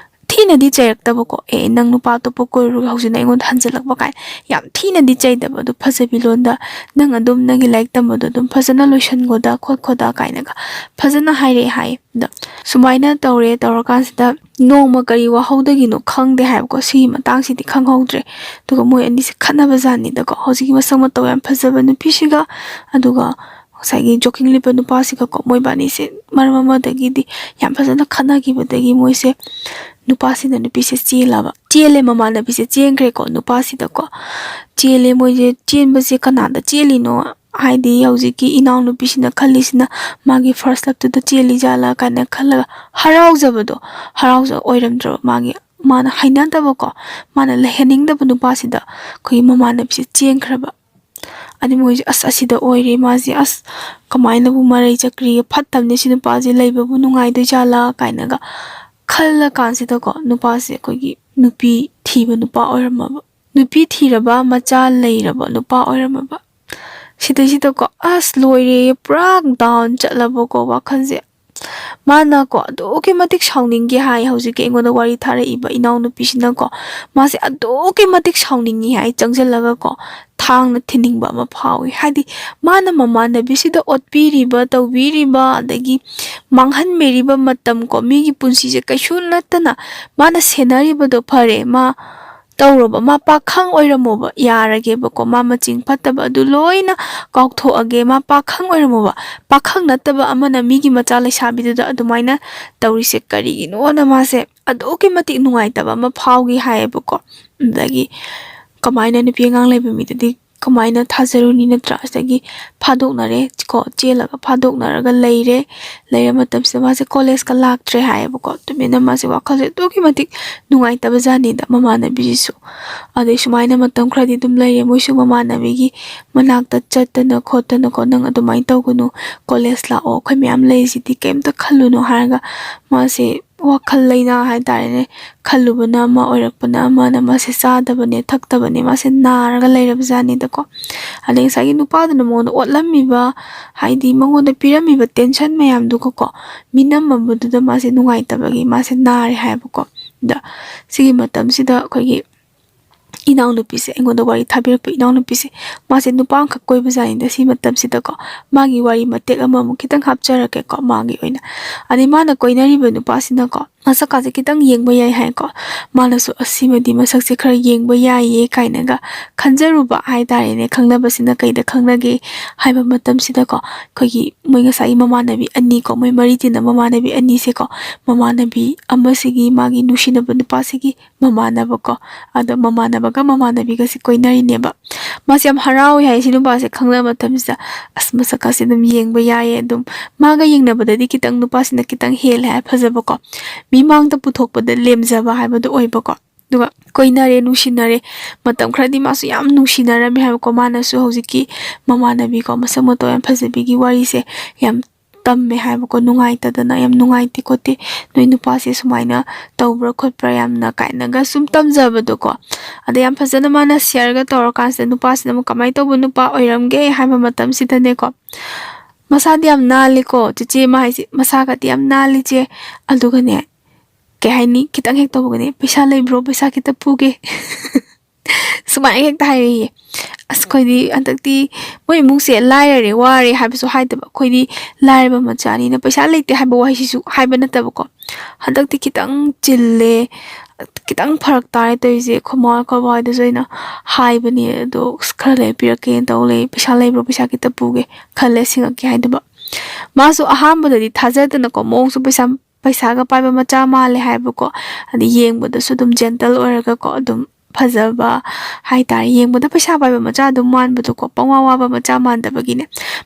ꯊꯤꯅꯗꯤ ꯆꯩꯔꯛꯇꯕꯀꯣ, "ꯑꯦ, ꯅꯪ ꯅꯨꯄꯥ ꯑꯇꯣꯞꯄ ꯀꯣꯏꯔꯨꯔꯒ ꯍꯧꯖꯤꯛꯅ ꯑꯩꯉꯣꯟꯗ ꯍꯟꯖꯜꯂꯛꯄ" ꯀꯥꯏꯅ ꯌꯥꯝ ꯊꯤꯅꯗꯤ ꯆꯩꯗꯕ꯫ ꯑꯗꯣ ꯐꯖꯕꯤ ꯂꯣꯟꯗ, "ꯅꯪ ꯑꯗꯨꯝ ꯅꯪꯒꯤ ꯂꯥꯏꯔꯤꯛ ꯇꯝꯕꯗꯣ ꯑꯗꯨꯝ ꯐꯖꯅ ꯂꯣꯏꯁꯟꯒꯣꯗ ꯈꯣꯠꯈꯣꯗ" ꯀꯥꯏꯅꯒ ꯐꯖꯅ ꯍꯥꯏꯔꯛꯑꯦ ꯍꯥꯏꯌꯦ꯫ ꯑꯗ ꯁꯨꯃꯥꯏꯅ ꯇꯧꯔꯦ, ꯇꯧꯔꯀꯥꯟꯁꯤꯗ ꯅꯣꯡꯃ ꯀꯔꯤ ꯋꯥꯍꯧꯗꯒꯤꯅꯣ ꯈꯪꯗꯦ ꯍꯥꯏꯕꯀꯣ, ꯁꯤꯒꯤ ꯃꯇꯥꯡꯁꯤꯗꯤ ꯈꯪꯍꯧꯗ꯭ꯔꯦ꯫ ꯑꯗꯨꯒ ꯃꯣꯏ ꯑꯅꯤꯁꯦ ꯈꯠꯅꯕ ꯖꯥꯠꯅꯤꯗꯀꯣ, ꯍꯧꯖꯤꯛꯀꯤ ꯃꯁꯛ ꯃꯇꯧ ꯌꯥꯝ ꯐꯖꯕ ꯅꯨꯄꯤꯁꯤꯒ, ꯑꯗꯨꯒ ꯉꯁꯥꯏꯒꯤ ꯖꯣꯀꯤꯡ ꯂꯤꯠꯄ ꯅꯨꯄꯥꯁꯤꯒꯀꯣ, ꯃꯣꯏꯕꯥꯅꯤꯁꯦ ꯃꯔꯝ ꯑꯃꯗꯒꯤꯗꯤ ꯌꯥꯝ ꯐꯖꯅ ꯈꯠꯅꯈꯤꯕꯗꯒꯤ ꯃꯣꯏꯁꯦ, ꯅꯨꯄꯥꯁꯤꯅ ꯅꯨꯄꯤꯁꯦ ꯆꯦꯜꯂꯕ, ꯆꯦꯜꯂꯦ, ꯃꯃꯥꯟꯅꯕꯤꯁꯦ ꯆꯦꯟꯈ꯭ꯔꯦꯀꯣ ꯅꯨꯄꯥꯁꯤꯗꯀꯣ꯫ ꯆꯦꯜꯂꯦ, ꯃꯣꯏꯁꯦ ꯆꯦꯟꯕꯁꯦ ꯀꯅꯥꯗ ꯆꯦꯜꯂꯤꯅꯣ? ꯍꯥꯏꯗꯤ ꯍꯧꯖꯤꯛꯀꯤ ꯏꯅꯥꯎꯅꯨꯄꯤꯁꯤꯅ ꯈꯜꯂꯤꯁꯤꯅ ꯃꯥꯒꯤ ꯐꯥꯔꯁ ꯂꯞꯇꯨꯗ ꯆꯦꯜꯂꯤ ꯖꯥꯠꯂꯥ ꯀꯥꯏꯅ ꯈꯜꯂꯒ ꯍꯔꯥꯎꯖꯕꯗꯣ, ꯍꯔꯥꯎꯖꯕ ꯑꯣꯏꯔꯝꯗ꯭ꯔꯕ ꯃꯥꯒꯤ, ꯃꯥꯅ ꯍꯩꯅꯗꯕꯀꯣ, ꯃꯥꯅ ꯂꯩꯍꯟꯅꯤꯡꯗꯕ ꯅꯨꯄꯥꯁꯤꯗ ꯑꯩꯈꯣꯏꯒꯤ ꯃꯃꯥꯟꯅꯕꯤꯁꯦ ꯆꯦꯟꯈ꯭ꯔꯕ꯫ ꯑꯗꯩ ꯃꯣꯏꯁꯦ, "ꯑꯁ, ꯑꯁꯤꯗ ꯑꯣꯏꯔꯦ ꯃꯥꯁꯦ, ꯑꯁ, ꯀꯃꯥꯏꯅꯕꯨ ꯃꯔꯩ ꯆꯠꯈ꯭ꯔꯤꯒꯦ, ꯐꯠꯇꯕꯅꯦ ꯁꯤ ꯅꯨꯄꯥꯁꯦ, ꯂꯩꯕꯕꯨ ꯅꯨꯡꯉꯥꯏꯗꯣꯏ ꯖꯥꯠꯂꯥ?" ꯀꯥꯏꯅꯒ ꯈꯜꯂ ꯀꯥꯟꯁꯤꯗꯀꯣ, ꯅꯨꯄꯥꯁꯦ ꯑꯩꯈꯣꯏꯒꯤ ꯅꯨꯄꯤ ꯊꯤꯕ ꯅꯨꯄꯥ ꯑꯣꯏꯔꯝꯃꯕ꯫ ꯅꯨꯄꯤ ꯊꯤꯔꯕ, ꯃꯆꯥ ꯂꯩꯔꯕ ꯅꯨꯄꯥ ꯑꯣꯏꯔꯝꯃꯕ꯫ ꯁꯤꯗꯩꯁꯤꯗꯀꯣ, ꯑꯁ, ꯂꯣꯏꯔꯦ, ꯄꯨꯔꯥ ꯗꯥꯎꯟ ꯆꯠꯂꯕꯀꯣ ꯋꯥꯈꯜꯁꯦ꯫ ꯃꯥꯅꯀꯣ ꯑꯗꯨꯛꯀꯤ ꯃꯇꯤꯛ ꯁꯥꯎꯅꯤꯡꯒꯦ ꯍꯥꯏ꯫ ꯍꯧꯖꯤꯛꯀꯤ ꯑꯩꯉꯣꯟꯗ ꯋꯥꯔꯤ ꯊꯥꯔꯛꯏꯕ ꯏꯅꯥꯎꯅꯨꯄꯤꯁꯤꯅꯀꯣ, ꯃꯥꯁꯦ ꯑꯗꯨꯛꯀꯤ ꯃꯇꯤꯛ ꯁꯥꯎꯅꯤꯡꯉꯤ ꯍꯥꯏ, ꯆꯪꯁꯤꯜꯂꯒꯀꯣ ꯊꯥꯡꯅ ꯊꯤꯟꯅꯤꯡꯕ ꯑꯃ ꯐꯥꯎꯏ꯫ ꯍꯥꯏꯗꯤ ꯃꯥꯅ ꯃꯃꯥꯟꯅꯕꯤꯁꯤꯗ ꯑꯣꯠꯄꯤꯔꯤꯕ, ꯇꯧꯕꯤꯔꯤꯕ, ꯑꯗꯒꯤ ꯃꯥꯡꯍꯟꯕꯤꯔꯤꯕ ꯃꯇꯝ ꯀꯣ, ꯃꯤꯒꯤ ꯄꯨꯟꯁꯤꯁꯦ ꯀꯩꯁꯨ ꯅꯠꯇꯅ ꯃꯥꯅ ꯁꯦꯟꯅꯔꯤꯕꯗꯣ ꯐꯔꯦ, ꯃꯥ ꯇꯧꯔꯣꯕ, ꯃꯥ ꯄꯥꯈꯪ ꯑꯣꯏꯔꯝꯃꯣꯕ, ꯌꯥꯔꯒꯦꯕꯀꯣ, ꯃꯥ ꯃꯆꯤꯡ ꯐꯠꯇꯕ ꯑꯗꯨ ꯂꯣꯏꯅ ꯀꯥꯎꯊꯣꯛꯑꯒꯦ, ꯃꯥ ꯄꯥꯈꯪ ꯑꯣꯏꯔꯝꯃꯣꯕ꯫ ꯄꯥꯈꯪ ꯅꯠꯇꯕ ꯑꯃꯅ ꯃꯤꯒꯤ ꯃꯆꯥ ꯂꯩꯁꯥꯕꯤꯗꯨꯗ ꯑꯗꯨꯃꯥꯏꯅ ꯇꯧꯔꯤꯁꯦ ꯀꯔꯤꯒꯤꯅꯣꯅ ꯃꯥꯁꯦ ꯑꯗꯨꯛꯀꯤ ꯃꯇꯤꯛ ꯅꯨꯡꯉꯥꯏꯇꯕ ꯑꯃ ꯐꯥꯎꯈꯤ ꯍꯥꯏꯌꯦꯕꯀꯣ꯫ ꯑꯗꯒꯤ ꯀꯃꯥꯏꯅ ꯅꯨꯄꯤ ꯑꯉꯥꯡ ꯂꯩꯕ ꯃꯤꯗꯗꯤ ꯀꯃꯥꯏꯅ ꯊꯥꯖꯔꯨꯅꯤ, ꯅꯠꯇ꯭ꯔꯥ? ꯑꯁꯤꯗꯒꯤ ꯐꯥꯗꯣꯛꯅꯔꯦ ꯀꯣ, ꯆꯦꯜꯂꯒ ꯐꯥꯗꯣꯛꯅꯔꯒ ꯂꯩꯔꯦ꯫ ꯂꯩꯔ ꯃꯇꯝꯁꯤꯗ ꯃꯥꯁꯦ ꯀꯣꯂꯦꯖꯀ ꯂꯥꯛꯇ꯭ꯔꯦ ꯍꯥꯏꯌꯦꯕꯀꯣ꯫ ꯇꯨꯃꯤꯟꯅ ꯃꯥꯁꯦ ꯋꯥꯈꯜꯁꯦ ꯑꯗꯨꯛꯀꯤ ꯃꯇꯤꯛ ꯅꯨꯡꯉꯥꯏꯇꯕ ꯖꯥꯠꯅꯤꯗ ꯃꯃꯥꯟꯅꯕꯤꯁꯤꯁꯨ꯫ ꯑꯗꯩ ꯁꯨꯃꯥꯏꯅ ꯃꯇꯝ ꯈꯔꯗꯤ ꯑꯗꯨꯝ ꯂꯩꯔꯦ, ꯃꯣꯏꯁꯨ ꯃꯃꯥꯟꯅꯕꯤꯒꯤ ꯃꯅꯥꯛꯇ ꯆꯠꯇꯅ ꯈꯣꯠꯇꯅꯀꯣ, "ꯅꯪ ꯑꯗꯨꯃꯥꯏꯅ ꯇꯧꯒꯅꯨ, ꯀꯣꯂꯦꯖ ꯂꯥꯛꯑꯣ, ꯑꯩꯈꯣꯏ ꯃꯌꯥꯝ ꯂꯩꯔꯤꯁꯤꯗꯤ, ꯀꯩꯝꯇ ꯈꯜꯂꯨꯅꯨ" ꯍꯥꯏꯔꯒ ꯃꯥꯁꯦ ꯋꯥꯈꯜ ꯂꯩꯅꯥ ꯍꯥꯏꯇꯥꯔꯦꯅꯦ, ꯈꯜꯂꯨꯕꯅ ꯑꯃ, ꯑꯣꯏꯔꯛꯄꯅ ꯑꯃꯅ, ꯃꯥꯁꯦ ꯆꯥꯗꯕꯅꯦ, ꯊꯛꯇꯕꯅꯦ, ꯃꯥꯁꯦ ꯅꯥꯔꯒ ꯂꯩꯔꯕ ꯖꯥꯠꯅꯤꯗꯀꯣ꯫ ꯑꯗꯩ ꯉꯁꯥꯏꯒꯤ ꯅꯨꯄꯥꯗꯨꯅ ꯃꯉꯣꯟꯗ ꯑꯣꯠꯂꯝꯃꯤꯕ, ꯍꯥꯏꯗꯤ ꯃꯉꯣꯟꯗ ꯄꯤꯔꯝꯃꯤꯕ ꯇꯦꯟꯁꯟ ꯃꯌꯥꯝꯗꯨꯒꯀꯣ, ꯃꯤꯅꯝꯃꯝꯕꯗꯨꯗ ꯃꯥꯁꯦ ꯅꯨꯡꯉꯥꯏꯇꯕꯒꯤ ꯃꯥꯁꯦ ꯅꯥꯔꯦ ꯍꯥꯏꯕꯀꯣ꯫ ꯑꯗ ꯁꯤꯒꯤ ꯃꯇꯝꯁꯤꯗ ꯑꯩꯈꯣꯏꯒꯤ ꯏꯅꯥꯎꯅꯨꯄꯤꯁꯦ, ꯑꯩꯉꯣꯟꯗ ꯋꯥꯔꯤ ꯊꯥꯕꯤꯔꯛꯄ ꯏꯅꯥꯎꯅꯨꯄꯤꯁꯦ, ꯃꯥꯁꯦ ꯅꯨꯄꯥ ꯑꯃꯈꯛ ꯀꯣꯏꯕ ꯖꯥꯠꯅꯤꯗ꯫ ꯁꯤ ꯃꯇꯝꯁꯤꯗꯀꯣ, ꯃꯥꯒꯤ ꯋꯥꯔꯤ ꯃꯇꯦꯛ ꯑꯃꯃꯨꯛ ꯈꯤꯇꯪ ꯍꯥꯞꯆꯔꯛꯀꯦꯀꯣ, ꯃꯥꯒꯤ ꯑꯣꯏꯅ꯫ ꯑꯗꯩ ꯃꯥꯅ ꯀꯣꯏꯅꯔꯤꯕ ꯅꯨꯄꯥꯁꯤꯅꯀꯣ, ꯃꯁꯛꯀꯥꯁꯦ ꯈꯤꯇꯪ ꯌꯦꯡꯕ ꯌꯥꯏ ꯍꯥꯏꯀꯣ꯫ ꯃꯥꯅꯁꯨ, "ꯑꯁꯤꯃꯗꯤ ꯃꯁꯛꯁꯦ ꯈꯔ ꯌꯦꯡꯕ ꯌꯥꯏꯌꯦ" ꯀꯥꯏꯅꯒ ꯈꯟꯖꯔꯨꯕ ꯍꯥꯏꯇꯥꯔꯦꯅꯦ, ꯈꯪꯅꯕꯁꯤꯅ ꯀꯩꯗ ꯈꯪꯅꯒꯦ ꯍꯥꯏꯕ ꯃꯇꯝꯁꯤꯗꯀꯣ, ꯑꯩꯈꯣꯏꯒꯤ ꯃꯣꯏ ꯉꯁꯥꯏꯒꯤ ꯃꯃꯥꯟꯅꯕꯤ ꯑꯅꯤꯀꯣ, ꯃꯣꯏ ꯃꯔꯤ ꯇꯤꯟꯅꯕ ꯃꯃꯥꯟꯅꯕꯤ ꯑꯅꯤꯁꯦꯀꯣ, ꯃꯃꯥꯟꯅꯕꯤ ꯑꯃꯁꯤꯒꯤ, ꯃꯥꯒꯤ ꯅꯨꯡꯁꯤꯅꯕ ꯅꯨꯄꯥꯁꯤꯒꯤ ꯃꯃꯥꯟꯅꯕꯀꯣ, ꯑꯗꯣ ꯃꯃꯥꯟꯅꯕꯒ ꯃꯃꯥꯟꯅꯕꯤꯒꯁꯦ ꯀꯣꯏꯅꯔꯤꯅꯦꯕ꯫ ꯃꯥꯁꯦ ꯌꯥꯝ ꯍꯔꯥꯎꯋꯦ ꯍꯥꯏ ꯁꯤ ꯅꯨꯄꯥꯁꯦ ꯈꯪꯅꯕ ꯃꯇꯝꯁꯤꯗ꯫ ꯑꯁ, ꯃꯁꯛꯀꯥꯁꯦ ꯑꯗꯨꯝ ꯌꯦꯡꯕ ꯌꯥꯏꯌꯦ, ꯑꯗꯨꯝ ꯃꯥꯒ ꯌꯦꯡꯅꯕꯗꯗꯤ ꯈꯤꯇꯪ ꯅꯨꯄꯥꯁꯤꯅ ꯈꯤꯇꯪ ꯍꯦꯜꯂꯦ ꯍꯥꯏ, ꯐꯖꯕꯀꯣ, ꯃꯤꯃꯥꯡꯗ ꯄꯨꯊꯣꯛꯄꯗ ꯂꯦꯝꯖꯕ ꯍꯥꯏꯕꯗꯣ ꯑꯣꯏꯕꯀꯣ꯫ ꯑꯗꯨꯒ ꯀꯣꯏꯅꯔꯦ, ꯅꯨꯡꯁꯤꯅꯔꯦ꯫ ꯃꯇꯝ ꯈꯔꯗꯤ ꯃꯥꯁꯨ ꯌꯥꯝ ꯅꯨꯡꯁꯤꯅꯔꯝꯃꯦ ꯍꯥꯏꯕꯀꯣ, ꯃꯥꯅꯁꯨ ꯍꯧꯖꯤꯛꯀꯤ ꯃꯃꯥꯟꯅꯕꯤꯀꯣ, ꯃꯁꯛ ꯃꯇꯧ ꯌꯥꯝ ꯐꯖꯕꯤꯒꯤ ꯋꯥꯔꯤꯁꯦ ꯌꯥꯝ ꯇꯝꯃꯦ ꯍꯥꯏꯕꯀꯣ, ꯅꯨꯡꯉꯥꯏꯇꯗꯅ, "ꯌꯥꯝ ꯅꯨꯡꯉꯥꯏꯇꯦ ꯈꯣꯠꯇꯦ, ꯅꯣꯏ ꯅꯨꯄꯥꯁꯦ ꯁꯨꯃꯥꯏꯅ ꯇꯧꯕ꯭ꯔꯥ ꯈꯣꯠꯄ꯭ꯔꯥ ꯌꯥꯝꯅ" ꯀꯥꯏꯅꯒ ꯁꯨꯝ ꯇꯝꯖꯕꯗꯣꯀꯣ꯫ ꯑꯗ ꯌꯥꯝ ꯐꯖꯅ ꯃꯥꯅ ꯁꯤꯌꯔꯒ ꯇꯧꯔꯀꯥꯟꯁꯤꯗ, ꯅꯨꯄꯥꯁꯤꯅ ꯑꯃꯨꯛ ꯀꯃꯥꯏꯅ ꯇꯧꯕ ꯅꯨꯄꯥ ꯑꯣꯏꯔꯝꯒꯦ ꯍꯥꯏꯕ ꯃꯇꯝꯁꯤꯗꯅꯦꯀꯣ, ꯃꯁꯥꯗꯤ ꯌꯥꯝ ꯅꯥꯜꯂꯤꯀꯣ ꯆꯦꯆꯦ, ꯃꯥ ꯍꯥꯏꯁꯦ ꯃꯁꯥꯒꯗꯤ ꯌꯥꯝ ꯅꯥꯜꯂꯤ ꯆꯦ꯫ ꯑꯗꯨꯒꯅꯦ, ꯀꯩ ꯍꯥꯏꯅꯤ, ꯈꯤꯇꯪ ꯍꯦꯛ ꯇꯧꯕꯒꯅꯦ, "ꯄꯩꯁꯥ ꯂꯩꯕ꯭ꯔꯣ? ꯄꯩꯁꯥ ꯈꯤꯇ ꯄꯨꯒꯦ"꯫ ꯁꯨꯃꯥꯏꯅ ꯍꯦꯛꯇ ꯍꯥꯏꯔꯛꯏꯌꯦ꯫ ꯑꯁ, ꯑꯩꯈꯣꯏꯗꯤ ꯍꯟꯗꯛꯇꯤ ꯃꯣꯏ ꯏꯃꯨꯡꯁꯦ ꯂꯥꯏꯔꯔꯦ, ꯋꯥꯔꯦ ꯍꯥꯏꯕꯁꯨ ꯍꯥꯏꯗꯕ꯫ ꯑꯩꯈꯣꯏꯗꯤ ꯂꯥꯏꯔꯕ ꯃꯆꯥꯅꯤꯅ ꯄꯩꯁꯥ ꯂꯩꯇꯦ ꯍꯥꯏꯕ ꯋꯥꯍꯩꯁꯤꯁꯨ ꯍꯥꯏꯕ ꯅꯠꯇꯕꯀꯣ, ꯍꯟꯗꯛꯇꯤ ꯈꯤꯇꯪ ꯆꯤꯜꯂꯦ, ꯈꯤꯇꯪ ꯐꯔꯛ ꯇꯥꯔꯦ ꯇꯧꯔꯤꯁꯦ꯫ ꯑꯩꯈꯣꯏ ꯃꯥ ꯍꯣꯏ, ꯑꯩꯈꯣꯏ ꯕꯥ ꯍꯣꯏꯗꯁꯨ ꯑꯩꯅ ꯍꯥꯏꯕꯅꯦ, ꯑꯗꯣ ꯑꯁ, ꯈꯔ ꯂꯩꯔ ꯄꯤꯔꯛꯀꯦꯅ ꯇꯧ ꯂꯩ, "ꯄꯩꯁꯥ ꯂꯩꯕ꯭ꯔꯣ? ꯄꯩꯁꯥ ꯈꯤꯇ ꯄꯨꯒꯦ, ꯈꯔ ꯂꯩꯔ ꯁꯤꯡꯉꯛꯀꯦ" ꯍꯥꯏꯗꯕ꯫ ꯃꯥꯁꯨ ꯑꯍꯥꯟꯕꯗꯗꯤ ꯊꯥꯖꯗꯅꯀꯣ, ꯃꯑꯣꯡꯁꯨ ꯄꯩꯁꯥ, ꯄꯩꯁꯥꯒ ꯄꯥꯏꯕ ꯃꯆꯥ ꯃꯥꯜꯂꯦ ꯍꯥꯏꯕꯀꯣ, ꯑꯗꯩ ꯌꯦꯡꯕꯗꯁꯨ ꯑꯗꯨꯝ gentle ꯑꯣꯏꯔꯒꯀꯣ, ꯑꯗꯨꯝ ꯐꯖꯕ ꯍꯥꯏꯇꯥꯔꯦ, ꯌꯦꯡꯕꯗ ꯄꯩꯁꯥ ꯄꯥꯏꯕ ꯃꯆꯥ ꯑꯗꯨꯝ ꯃꯥꯟꯕꯗꯣꯀꯣ, ꯄꯪꯋꯥ ꯋꯥꯕ ꯃꯆꯥ ꯃꯥꯟꯗꯕꯒꯤꯅꯦ,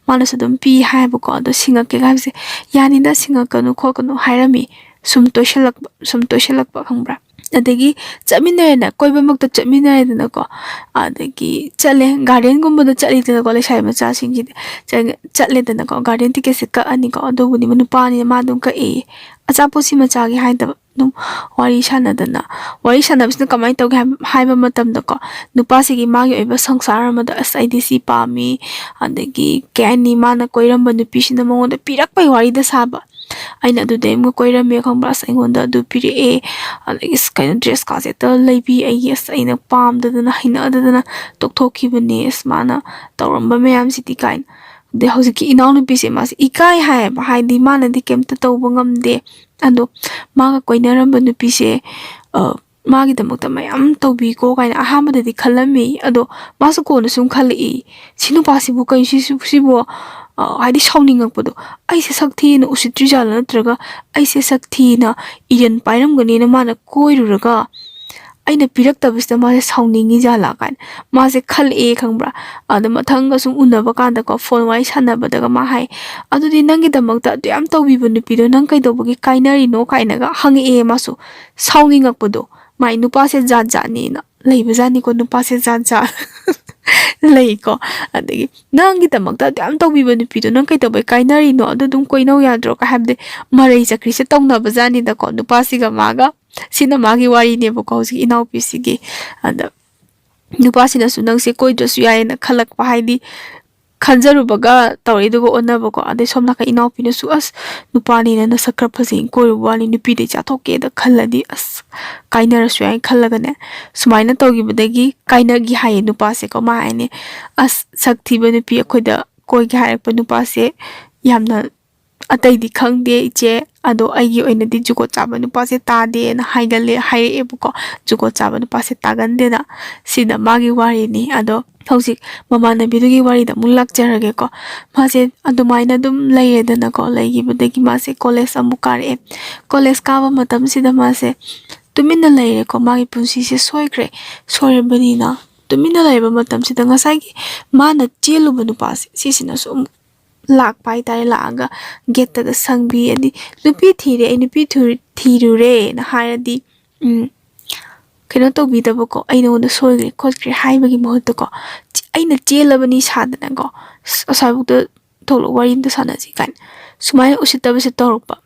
ꯃꯥꯅꯁꯨ ꯑꯗꯨꯝ ꯄꯤ ꯍꯥꯏꯕꯀꯣ꯫ ꯑꯗꯣ ꯁꯤꯡꯉꯛꯀꯦꯒ ꯍꯥꯏꯕꯁꯦ, "ꯌꯥꯅꯤꯗ, ꯁꯤꯡꯉꯛꯀꯅꯨ ꯈꯣꯠꯀꯅꯨ" ꯍꯥꯏꯔꯝꯃꯤ꯫ ꯁꯨꯝ ꯇꯣꯏꯁꯜꯂꯛꯄ, ꯁꯨꯝ ꯇꯣꯏꯁꯜꯂꯛꯄ, ꯈꯪꯕ꯭ꯔꯥ? ꯑꯗꯒꯤ ꯆꯠꯃꯤꯟꯅꯔꯦꯅ, ꯀꯣꯏꯕꯃꯛꯇ ꯆꯠꯃꯤꯟꯅꯔꯦꯗꯅꯀꯣ, ꯑꯗꯒꯤ ꯆꯠꯂꯦ, garden ꯒꯨꯝꯕꯗ ꯆꯠꯂꯤꯗꯅꯀꯣ, ꯂꯩꯁꯥꯕꯤ ꯃꯆꯥꯁꯤꯡꯁꯤꯗꯤ ꯆꯠ-, ꯆꯠꯂꯦꯗꯅꯀꯣ, garden ticket ꯁꯦ ꯀꯛꯑꯅꯤꯀꯣ, ꯑꯗꯨꯕꯨꯗꯤ ꯅꯨꯄꯥꯅꯤꯅ ꯃꯥ ꯑꯗꯨꯝ ꯀꯛꯑꯦ꯫ ꯑꯆꯥꯄꯣꯠꯁꯤ ꯃꯆꯥꯒꯤ ꯍꯥꯏꯗꯕ, ꯑꯗꯨꯝ ꯋꯥꯔꯤ ꯁꯥꯟꯅꯗꯅ, ꯋꯥꯔꯤ ꯁꯥꯟꯅꯕꯁꯤꯅ ꯀꯃꯥꯏꯅ ꯇꯧꯒꯦ ꯍꯥꯏꯕ, ꯍꯥꯏꯕ ꯃꯇꯝꯗꯀꯣ, ꯅꯨꯄꯥꯁꯤꯒꯤ ꯃꯥꯒꯤ ꯑꯣꯏꯕ ꯁꯪꯁꯥꯔ ꯑꯃꯗ, "ꯑꯁ, ꯑꯩꯗꯤ ꯁꯤ ꯄꯥꯝꯃꯤ", ꯑꯗꯒꯤ ꯀꯩ ꯍꯥꯏꯅꯤ, ꯃꯥꯅ ꯀꯣꯏꯔꯝꯕ ꯅꯨꯄꯤꯁꯤꯅ ꯃꯉꯣꯟꯗ ꯄꯤꯔꯛꯄꯩ ꯋꯥꯔꯤꯗ ꯁꯥꯕ꯫ "ꯑꯩꯅ ꯑꯗꯨꯗꯩ ꯑꯃꯒ ꯀꯣꯏꯔꯝꯃꯦ, ꯈꯪꯕ꯭ꯔꯥ? ꯑꯁ, ꯑꯩꯉꯣꯟꯗ ꯑꯗꯨ ꯄꯤꯔꯛꯑꯦ, ꯑꯗꯒꯤ ꯑꯁ, ꯀꯩꯅꯣ, dress ꯀꯥꯁꯦ ꯍꯦꯛꯇ ꯂꯩꯕꯤ, ꯑꯩꯒꯤ, ꯑꯁ, ꯑꯩꯅ ꯄꯥꯝꯗꯗꯅ, ꯍꯩꯅꯗꯗꯅ ꯇꯣꯛꯊꯣꯛꯈꯤꯕꯅꯦ, ꯑꯁ, ꯃꯥꯅ ꯇꯧꯔꯝꯕ ꯃꯌꯥꯝꯁꯤꯗꯤ" ꯀꯥꯏꯅ꯫ ꯑꯗꯩ ꯍꯧꯖꯤꯛꯀꯤ ꯏꯅꯥꯎꯅꯨꯄꯤꯁꯦ, ꯃꯥꯁꯦ ꯏꯀꯥꯏ ꯍꯥꯏꯌꯦꯕ, ꯍꯥꯏꯗꯤ ꯃꯥꯅꯗꯤ ꯀꯩꯝꯇ ꯇꯧꯕ ꯉꯝꯗꯦ꯫ ꯑꯗꯣ ꯃꯥꯒ ꯀꯣꯏꯅꯔꯝꯕ ꯅꯨꯄꯤꯁꯦ, ꯑ, ꯃꯥꯒꯤꯗꯃꯛꯇ ꯃꯌꯥꯝ ꯇꯧꯕꯤꯀꯣ ꯀꯥꯏꯅ ꯑꯍꯥꯟꯕꯗꯗꯤ ꯈꯜꯂꯝꯃꯤ꯫ ꯑꯗꯣ ꯃꯥꯁꯨ ꯀꯣꯟꯅ ꯁꯨꯝ ꯈꯜꯂꯛꯏ, "ꯁꯤ ꯅꯨꯄꯥꯁꯤꯕꯨ ꯀꯩ, ꯁꯤꯁꯨ, ꯁꯤꯕꯨ", ꯑ, ꯍꯥꯏꯗꯤ ꯁꯥꯎꯅꯤꯡꯉꯛꯄꯗꯣ, "ꯑꯩꯁꯦ ꯁꯛ ꯊꯤꯅ ꯎꯁꯤꯠꯇ꯭ꯔꯤꯖꯥꯠꯂ, ꯅꯠꯇ꯭ꯔꯒ ꯑꯩꯁꯦ ꯁꯛ ꯊꯤꯅ ꯏꯔꯟ ꯄꯥꯏꯔꯝꯒꯅꯤꯅ ꯃꯥꯅ ꯀꯣꯏꯔꯨꯔꯒ ꯑꯩꯅ ꯄꯤꯔꯛꯇꯕꯁꯤꯗ ꯃꯥꯁꯦ ꯁꯥꯎꯅꯤꯡꯉꯤ ꯖꯥꯠꯂꯥ?" ꯀꯥꯏꯅ ꯃꯥꯁꯦ ꯈꯜꯂꯛꯑꯦ, ꯈꯪꯕ꯭ꯔꯥ? ꯑꯗꯣ ꯃꯊꯪꯒ ꯁꯨꯝ ꯎꯅꯕ ꯀꯥꯟꯗꯀꯣ, phone ꯋꯥꯔꯤ ꯁꯥꯟꯅꯕꯗꯒ ꯃꯥ ꯍꯥꯏ, "ꯑꯗꯨꯗꯤ ꯅꯪꯒꯤꯗꯃꯛꯇ ꯑꯗꯨ ꯌꯥꯝ ꯇꯧꯕꯤꯕ ꯅꯨꯄꯤꯗꯣ ꯅꯪ ꯀꯩꯗꯧꯕꯒꯤ ꯀꯥꯏꯅꯔꯤꯅꯣ?" ꯀꯥꯏꯅꯒ ꯍꯪꯉꯛꯑꯦ ꯃꯥꯁꯨ, ꯁꯥꯎꯅꯤꯡꯉꯛꯄꯗꯣ꯫ ꯃꯥꯏ ꯅꯨꯄꯥꯁꯦ ꯖꯥꯠ ꯖꯥꯠꯅꯦꯅ ꯂꯩꯕꯖꯥꯠꯅꯤꯀꯣ, ꯅꯨꯄꯥꯁꯦ ꯖꯥꯠ ꯖꯥꯠ ꯂꯩꯀꯣ꯫ ꯑꯗꯒꯤ, "ꯅꯪꯒꯤꯗꯃꯛꯇ ꯑꯗꯨ ꯌꯥꯝ ꯇꯧꯕꯤꯕ ꯅꯨꯄꯤꯗꯣ ꯅꯪ ꯀꯩꯗꯧꯕꯩ ꯀꯥꯏꯅꯔꯤꯅꯣ? ꯑꯗꯨ ꯑꯗꯨꯝ ꯀꯣꯏꯅꯧ ꯌꯥꯗ꯭ꯔꯣ?" ꯀ ꯍꯥꯏꯕꯗꯤ ꯃꯔꯩ ꯆꯀ꯭ꯔꯤꯁꯦ ꯇꯧꯅꯕꯖꯥꯠꯅꯤꯗꯀꯣ, ꯅꯨꯄꯥꯁꯤꯒ ꯃꯥꯒ꯫ ꯁꯤꯅ ꯃꯥꯒꯤ ꯋꯥꯔꯤꯅꯦꯕꯀꯣ, ꯍꯧꯖꯤꯛ ꯏꯅꯥꯎꯄꯤꯁꯤꯒꯤ꯫ ꯑꯗ ꯅꯨꯄꯥꯁꯤꯅꯁꯨ ꯅꯪꯁꯦ ꯀꯣꯏꯗ꯭ꯔꯁꯨ ꯌꯥꯏꯌꯦꯅ ꯈꯜꯂꯛꯄ, ꯍꯥꯏꯗꯤ ꯈꯟꯖꯔꯨꯕꯒ ꯇꯧꯔꯛꯏꯗꯨꯒ ꯑꯣꯟꯅꯕꯀꯣ꯫ ꯑꯗꯩ ꯁꯣꯝ ꯅꯥꯀꯟ ꯏꯅꯥꯎꯄꯤꯅꯁꯨ, "ꯑꯁ, ꯅꯨꯄꯥꯅꯤꯅ ꯅꯁꯛ ꯈꯔ ꯐꯖꯩꯅ ꯀꯣꯏꯔꯨꯕ ꯋꯥꯅꯤ, ꯅꯨꯄꯤꯗꯩ ꯆꯥꯊꯣꯛꯀꯦꯗ ꯈꯜꯂꯗꯤ ꯑꯁ ꯀꯥꯏꯅꯔꯁꯨ ꯌꯥꯏꯅ" ꯈꯜꯂꯒꯅꯦ, ꯁꯨꯃꯥꯏꯅ ꯇꯧꯈꯤꯕꯗꯒꯤ ꯀꯥꯏꯅꯈꯤ ꯍꯥꯏꯌꯦ ꯅꯨꯄꯥꯁꯦꯀꯣ꯫ ꯃꯥ ꯍꯥꯏꯅꯦ, "ꯑꯁ, ꯁꯛ ꯊꯤꯕ ꯅꯨꯄꯤ ꯑꯩꯈꯣꯏꯗ ꯀꯣꯏꯒꯦ ꯍꯥꯏꯔꯛꯄ ꯅꯨꯄꯥꯁꯦ ꯌꯥꯝꯅ ꯑꯇꯩꯗꯤ ꯈꯪꯗꯦ ꯏꯆꯦ, ꯑꯗꯣ ꯑꯩꯒꯤ ꯑꯣꯏꯅꯗꯤ ꯖꯨꯒꯣꯠ ꯆꯥꯕ ꯅꯨꯄꯥꯁꯦ ꯇꯥꯗꯦꯅ ꯍꯥꯏꯒꯜꯂꯦ", ꯍꯥꯏꯔꯛꯑꯦꯕꯀꯣ꯫ ꯖꯨꯒꯣꯠ ꯆꯥꯕ ꯅꯨꯄꯥꯁꯦ ꯇꯥꯒꯟꯗꯦꯅ꯫ ꯁꯤꯅ ꯃꯥꯒꯤ ꯋꯥꯔꯤꯅꯤ꯫ ꯑꯗꯣ ꯍꯧꯖꯤꯛ ꯃꯃꯥꯟꯅꯕꯤꯗꯨꯒꯤ ꯋꯥꯔꯤꯗ ꯑꯃꯨꯛ ꯂꯥꯛꯆꯔꯒꯦꯀꯣ꯫ ꯃꯥꯁꯦ ꯑꯗꯨꯃꯥꯏꯅ ꯑꯗꯨꯝ ꯂꯩꯔꯦꯗꯅꯀꯣ꯫ ꯂꯩꯈꯤꯕꯗꯒꯤ ꯃꯥꯁꯦ ꯀꯣꯂꯦꯖ ꯑꯃꯨꯛ ꯀꯥꯔꯛꯑꯦ꯫ ꯀꯣꯂꯦꯖ ꯀꯥꯕ ꯃꯇꯝꯁꯤꯗ ꯃꯥꯁꯦ ꯇꯨꯃꯤꯟꯅ ꯂꯩꯔꯦꯀꯣ꯫ ꯃꯥꯒꯤ ꯄꯨꯟꯁꯤꯁꯦ ꯁꯣꯏꯈ꯭ꯔꯦ꯫ ꯁꯣꯏꯔꯕꯅꯤꯅ ꯇꯨꯃꯤꯟꯅ ꯂꯩꯕ ꯃꯇꯝꯁꯤꯗ ꯉꯁꯥꯏꯒꯤ ꯃꯥꯅ ꯆꯦꯜꯂꯨꯕ ꯅꯨꯄꯥꯁꯦ, ꯁꯤꯁꯤꯅꯁꯨ ꯑꯃꯨꯛ ꯂꯥꯛꯄ ꯍꯥꯏꯇꯥꯔꯦ꯫ ꯂꯥꯛꯑꯒ ꯒꯦꯠꯇꯒ ꯁꯪꯕꯤ, ꯑꯗꯤ, "ꯅꯨꯄꯤ ꯊꯤꯔꯦ, ꯑꯩ ꯅꯨꯄꯤ ꯊꯨ-, ꯊꯤꯔꯨꯔꯦꯅ" ꯍꯥꯏꯔꯗꯤ, ꯎꯝ, ꯀꯩꯅꯣ ꯇꯧꯕꯤꯗꯕꯀꯣ, "ꯑꯩ ꯅꯉꯣꯟꯗ ꯁꯣꯏꯈ꯭ꯔꯦ ꯈꯣꯠꯈ꯭ꯔꯦ" ꯍꯥꯏꯕꯒꯤ ꯃꯍꯨꯠꯇꯀꯣ, "ꯑꯩꯅ ꯆꯦꯜꯂꯕꯅꯤ" ꯁꯥꯗꯅꯀꯣ, "ꯑꯁ, ꯑꯁ꯭ꯋꯥꯏꯐꯥꯎꯗ ꯊꯣꯛꯂꯛꯑꯣ, ꯋꯥꯔꯤ ꯑꯝꯇ ꯁꯥꯟꯅꯁꯤ" ꯀꯥꯏꯅ ꯁꯨꯃꯥꯏꯅ ꯎꯁꯤꯠꯇꯕꯁꯦ ꯇꯧꯔꯛꯄ꯫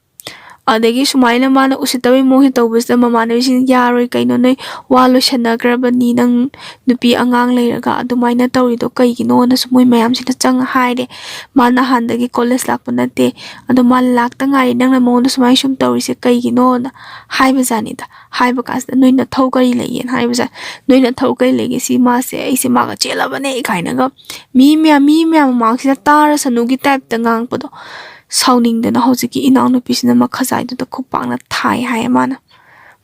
ꯑꯗꯒꯤ ꯁꯨꯃꯥꯏꯅ ꯃꯥꯅ ꯎꯁꯤꯠꯇꯕꯩ ꯃꯑꯣꯡꯁꯦ ꯇꯧꯕꯁꯤꯗ ꯃꯃꯥꯟꯅꯕꯤꯁꯤꯡ, "ꯌꯥꯔꯣꯏ, ꯀꯩꯅꯣ, ꯅꯣꯏ ꯋꯥ ꯂꯣꯏꯁꯟꯅꯈ꯭ꯔꯕꯅꯤ, ꯅꯪ ꯅꯨꯄꯤ ꯑꯉꯥꯡ ꯂꯩꯔꯒ ꯑꯗꯨꯃꯥꯏꯅ ꯇꯧꯔꯤꯗꯣ ꯀꯩꯒꯤꯅꯣꯅꯁꯨ" ꯃꯣꯏ ꯃꯌꯥꯝꯁꯤꯅ ꯆꯪꯉ ꯍꯥꯏꯔꯦ꯫ "ꯃꯥ ꯅꯍꯥꯟꯗꯒꯤ ꯀꯣꯂꯦꯖ ꯂꯥꯛꯄ ꯅꯠꯇꯦ, ꯑꯗꯣ ꯃꯥ ꯂꯥꯛꯇ ꯉꯥꯏꯔꯤ, ꯅꯪꯅ ꯃꯉꯣꯟꯗ ꯁꯨꯃꯥꯏꯅ ꯁꯨꯝ ꯇꯧꯔꯤꯁꯦ ꯀꯩꯒꯤꯅꯣꯅ" ꯍꯥꯏꯕꯖꯥꯠꯅꯤꯗ꯫ ꯍꯥꯏꯕ ꯀꯥꯟꯁꯤꯗ, "ꯅꯣꯏ ꯅꯊꯧ ꯀꯔꯤ ꯂꯩꯒꯦꯅ" ꯍꯥꯏꯕꯖꯥꯠ꯫ "ꯅꯣꯏ ꯅꯊꯧ ꯀꯔꯤ ꯂꯩꯒꯦ? ꯁꯤ ꯃꯥꯁꯦ, ꯑꯩꯁꯦ ꯃꯥꯒ ꯆꯦꯜꯂꯕꯅꯦ" ꯀꯥꯏꯅꯒ ꯃꯤ ꯃꯌꯥꯝ, ꯃꯤ ꯃꯌꯥꯝ ꯃꯃꯥꯡꯁꯤꯗ ꯇꯥꯔꯁꯅꯨꯒꯤ ꯇꯥꯏꯞꯇ ꯉꯥꯡꯉꯛꯄꯗꯣ꯫ ꯁꯥꯎꯅꯤꯡꯗꯅ ꯍꯧꯖꯤꯛꯀꯤ ꯏꯅꯥꯎꯅꯨꯄꯤꯁꯤꯅ ꯃꯈꯖꯥꯏꯗꯨꯗ ꯈꯨꯄꯥꯛꯅ ꯊꯥꯏ ꯍꯥꯏꯌꯦ ꯃꯥꯅ꯫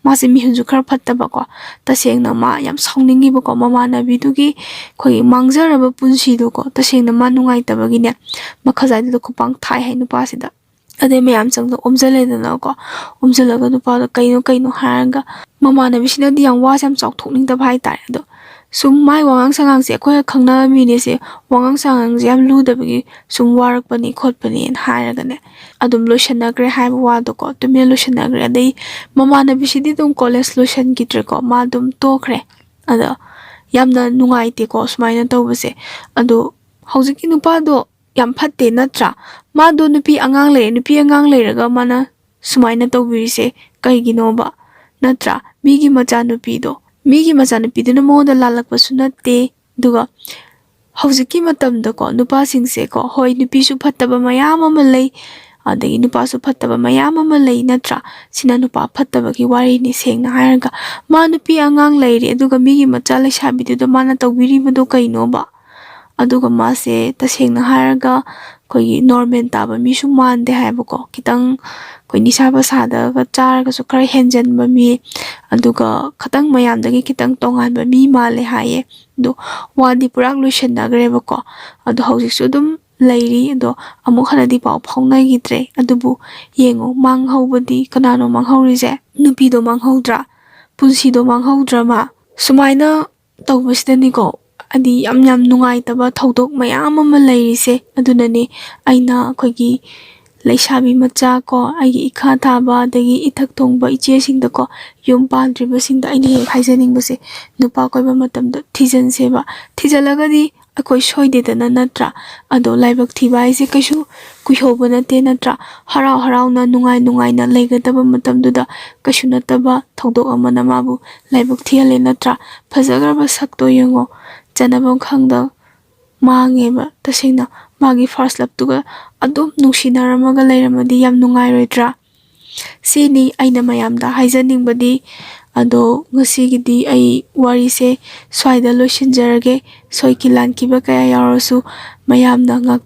ꯃꯥꯁꯦ ꯃꯤꯍꯨꯟꯁꯨ ꯈꯔ ꯐꯠꯇꯕꯀꯣ꯫ ꯇꯁꯦꯡꯅ ꯃꯥ ꯌꯥꯝ ꯁꯥꯎꯅꯤꯡꯉꯤꯕꯀꯣ꯫ ꯃꯃꯥꯟꯅꯕꯤꯗꯨꯒꯤ ꯑꯩꯈꯣꯏꯒꯤ ꯃꯥꯡꯖꯔꯕ ꯄꯨꯟꯁꯤꯗꯣꯀꯣ, ꯇꯁꯦꯡꯅ ꯃꯥ ꯅꯨꯡꯉꯥꯏꯇꯕꯒꯤꯅꯦ, ꯃꯈꯖꯥꯏꯗꯨꯗ ꯈꯨꯄꯥꯛ ꯊꯥꯏ ꯍꯥꯏ ꯅꯨꯄꯥꯁꯤꯗ꯫ ꯑꯗꯩ ꯃꯌꯥꯝ ꯆꯪꯗ ꯑꯣꯝꯁꯤꯜꯂꯦꯗꯅꯀꯣ꯫ ꯑꯣꯝꯁꯤꯜꯂꯒ ꯅꯨꯄꯥꯗꯣ "ꯀꯩꯅꯣ, ꯀꯩꯅꯣ?" ꯍꯥꯏꯔꯒ, ꯃꯃꯥꯟꯅꯕꯤꯁꯤꯅꯗꯤ ꯌꯥꯝ ꯋꯥꯁꯦ ꯌꯥꯝ ꯆꯥꯎꯊꯣꯛꯅꯤꯡꯗꯕ ꯍꯥꯏꯇꯥꯔꯦ꯫ ꯑꯗꯣ ꯁꯨꯝ ꯃꯥꯏ ꯋꯥꯉꯥꯡ ꯁꯉꯥꯡꯁꯦ, ꯑꯩꯈꯣꯏꯒ ꯈꯪꯅꯕ ꯃꯤꯅꯦꯁꯦ, ꯋꯥꯉꯥꯡ ꯁꯉꯥꯡꯁꯦ ꯌꯥꯝ ꯂꯨꯗꯕꯒꯤ ꯁꯨꯝ ꯋꯥꯔꯛꯄꯅꯤ ꯈꯣꯠꯄꯅꯦꯅ ꯍꯥꯏꯔꯒꯅꯦ, ꯑꯗꯨꯝ ꯂꯣꯏꯁꯟꯅꯈ꯭ꯔꯦ ꯍꯥꯏꯕ ꯋꯥꯗꯣꯀꯣ, ꯇꯨꯃꯤꯟꯅ ꯂꯣꯏꯁꯟꯅꯈ꯭ꯔꯦ꯫ ꯑꯗꯩ ꯃꯃꯥꯟꯅꯕꯤꯁꯤꯗꯤ ꯑꯗꯨꯝ ꯀꯣꯂꯦꯖ ꯂꯣꯏꯁꯟꯈꯤꯗ꯭ꯔꯦꯀꯣ, ꯃꯥ ꯑꯗꯨꯝ ꯇꯣꯛꯈ꯭ꯔꯦ꯫ ꯑꯗ ꯌꯥꯝꯅ ꯅꯨꯡꯉꯥꯏꯇꯦꯀꯣ ꯁꯨꯃꯥꯏꯅ ꯇꯧꯕꯁꯦ꯫ ꯑꯗꯣ ꯍꯧꯖꯤꯛꯀꯤ ꯅꯨꯄꯥꯗꯣ ꯌꯥꯝ ꯐꯠꯇꯦ ꯅꯠꯇ꯭ꯔꯥ? ꯃꯥꯗꯣ ꯅꯨꯄꯤ ꯑꯉꯥꯡ ꯂꯩꯔꯦ, ꯅꯨꯄꯤ ꯑꯉꯥꯡ ꯂꯩꯔꯒ ꯃꯥꯅ ꯁꯨꯃꯥꯏꯅ ꯇꯧꯕꯤꯔꯤꯁꯦ ꯀꯩꯒꯤꯅꯣꯕ? ꯅꯠꯇ꯭ꯔꯥ? ꯃꯤꯒꯤ ꯃꯆꯥꯅꯨꯄꯤꯗꯣ, ꯃꯤꯒꯤ ꯃꯆꯥꯅꯨꯄꯤꯗꯨꯅ ꯃꯉꯣꯟꯗ ꯂꯥꯜꯂꯛꯄꯁꯨ ꯅꯠꯇꯦ꯫ ꯑꯗꯨꯒ ꯍꯧꯖꯤꯛꯀꯤ ꯃꯇꯝꯗꯀꯣ ꯅꯨꯄꯥꯁꯤꯡꯁꯦꯀꯣ, ꯍꯣꯏ, ꯅꯨꯄꯤꯁꯨ ꯐꯠꯇꯕ ꯃꯌꯥꯝ ꯑꯃ ꯂꯩ, ꯑꯗꯒꯤ ꯅꯨꯄꯥꯁꯨ ꯐꯠꯇꯕ ꯃꯌꯥꯝ ꯑꯃ ꯂꯩ, ꯅꯠꯇ꯭ꯔꯥ? ꯁꯤꯅ ꯅꯨꯄꯥ ꯐꯠꯇꯕꯒꯤ ꯋꯥꯔꯤꯅꯤ꯫ ꯁꯦꯡꯅ ꯍꯥꯏꯔꯒ, ꯃꯥ ꯅꯨꯄꯤ ꯑꯉꯥꯡ ꯂꯩꯔꯦ, ꯑꯗꯨꯒ ꯃꯤꯒꯤ ꯃꯆꯥ ꯂꯩꯁꯥꯕꯤꯗꯨꯗ ꯃꯥꯅ ꯇꯧꯕꯤꯔꯤꯕꯗꯣ ꯀꯩꯅꯣꯕ? ꯑꯗꯨꯒ ꯃꯥꯁꯦ ꯇꯁꯦꯡꯅ ꯍꯥꯏꯔꯒ ꯑꯩꯈꯣꯏꯒꯤ ꯅꯣꯔꯃꯦꯜ ꯇꯥꯕ ꯃꯤꯁꯨ ꯃꯥꯟꯗꯦ ꯍꯥꯏꯕꯀꯣ꯫ ꯈꯤꯇꯪ ꯑꯩꯈꯣꯏ ꯅꯤꯁꯥ ꯄꯁꯥꯗꯒ ꯆꯥꯔꯒꯁꯨ ꯈꯔ ꯍꯦꯟꯖꯟꯕ ꯃꯤ, ꯑꯗꯨꯒ ꯈꯤꯇꯪ ꯃꯌꯥꯝꯗꯒꯤ ꯈꯤꯇꯪ ꯇꯣꯉꯥꯟꯕ ꯃꯤ ꯃꯥꯜꯂꯦ ꯍꯥꯏꯌꯦ꯫ ꯑꯗꯣ ꯋꯥꯗꯤ ꯄꯨꯔꯥ ꯂꯣꯏꯁꯟꯅꯈ꯭ꯔꯦꯕꯀꯣ꯫ ꯑꯗꯣ ꯍꯧꯖꯤꯛꯁꯨ ꯑꯗꯨꯝ ꯂꯩꯔꯤ꯫ ꯑꯗꯣ ꯑꯃꯨꯛ ꯍꯟꯅꯗꯤ ꯄꯥꯎ ꯐꯥꯎꯅꯈꯤꯗ꯭ꯔꯦ꯫ ꯑꯗꯨꯕꯨ ꯌꯦꯡꯉꯣ, ꯃꯥꯡꯍꯧꯕꯗꯤ ꯀꯅꯥꯅꯣ ꯃꯥꯡꯍꯧꯔꯤꯁꯦ? ꯅꯨꯄꯤꯗꯣ ꯃꯥꯡꯍꯧꯗ꯭ꯔꯥ? ꯄꯨꯟꯁꯤꯗꯣ ꯃꯥꯡꯍꯧꯗ꯭ꯔꯥ ꯃꯥ? ꯁꯨꯃꯥꯏꯅ ꯇꯧꯕꯁꯤꯗꯅꯤꯀꯣ, ꯍꯥꯏꯗꯤ ꯌꯥꯝ ꯌꯥꯝ ꯅꯨꯡꯉꯥꯏꯇꯕ ꯊꯧꯗꯣꯛ ꯃꯌꯥꯝ ꯑꯃ ꯂꯩꯔꯤꯁꯦ꯫ ꯑꯗꯨꯅꯅꯦ ꯑꯩꯅ ꯑꯩꯈꯣꯏꯒꯤ ꯂꯩꯁꯥꯕꯤ ꯃꯆꯥ ꯀꯣ, ꯑꯩꯒꯤ ꯏꯈꯥ ꯊꯥꯕ, ꯑꯗꯒꯤ ꯏꯊꯛ ꯊꯣꯡꯕ ꯏꯆꯦꯁꯤꯡꯗꯀꯣ, ꯌꯨꯝ ꯄꯥꯟꯗ꯭ꯔꯤꯕꯁꯤꯡꯗ ꯑꯩꯅ ꯍꯦꯛ ꯍꯥꯏꯖꯅꯤꯡꯕꯁꯦ, ꯅꯨꯄꯥ ꯀꯣꯏꯕ ꯃꯇꯝꯗ ꯊꯤꯖꯤꯟꯁꯦꯕ꯫ ꯊꯤꯖꯤꯜꯂꯒꯗꯤ ꯑꯩꯈꯣꯏ ꯁꯣꯏꯗꯦꯗꯅ, ꯅꯠꯇ꯭ꯔꯥ? ꯑꯗꯣ ꯂꯥꯏꯕꯛ ꯊꯤꯕ ꯍꯥꯏꯁꯦ ꯀꯩꯁꯨ ꯀꯨꯏꯍꯧꯕ ꯅꯠꯇꯦ, ꯅꯠꯇ꯭ꯔꯥ? ꯍꯔꯥꯎ ꯍꯔꯥꯎꯅ, ꯅꯨꯡꯉꯥꯏ ꯅꯨꯡꯉꯥꯏꯅ ꯂꯩꯒꯗꯕ ꯃꯇꯝꯗꯨꯗ ꯀꯩꯁꯨ ꯅꯠꯇꯕ ꯊꯧꯗꯣꯛ ꯑꯃꯅ ꯃꯥꯕꯨ ꯂꯥꯏꯕꯛ ꯊꯤꯍꯜꯂꯦ, ꯅꯠꯇ꯭ꯔꯥ? ꯐꯖꯈ꯭ꯔꯕ ꯁꯛꯇꯣ ꯌꯦꯡꯉꯣ, ꯆꯟꯅꯐꯝ ꯈꯪꯗ ꯃꯥꯡꯉꯦꯕ꯫ ꯇꯁꯦꯡꯅ ꯃꯥꯒꯤ ꯐꯥꯔꯁ ꯂꯞꯇꯨꯒ ꯑꯗꯨꯝ ꯅꯨꯡꯁꯤꯅꯔꯝꯃꯒ ꯂꯩꯔꯝꯃꯗꯤ ꯌꯥꯝ ꯅꯨꯡꯉꯥꯏꯔꯣꯏꯗ꯭ꯔꯥ? ꯁꯤꯅꯤ ꯑꯩꯅ ꯃꯌꯥꯝꯗ ꯍꯥꯏꯖꯅꯤꯡꯕꯗꯤ꯫ ꯑꯗꯣ ꯉꯁꯤꯒꯤꯗꯤ ꯑꯩ ꯋꯥꯔꯤꯁꯦ ꯁ꯭ꯋꯥꯏꯗ ꯂꯣꯏꯁꯤꯟꯖꯔꯒꯦ꯫ ꯁꯣꯏꯈꯤ ꯂꯥꯟꯈꯤꯕ ꯀꯌꯥ ꯌꯥꯎꯔꯁꯨ ꯃꯌꯥꯝꯅ ꯉꯥꯛ-,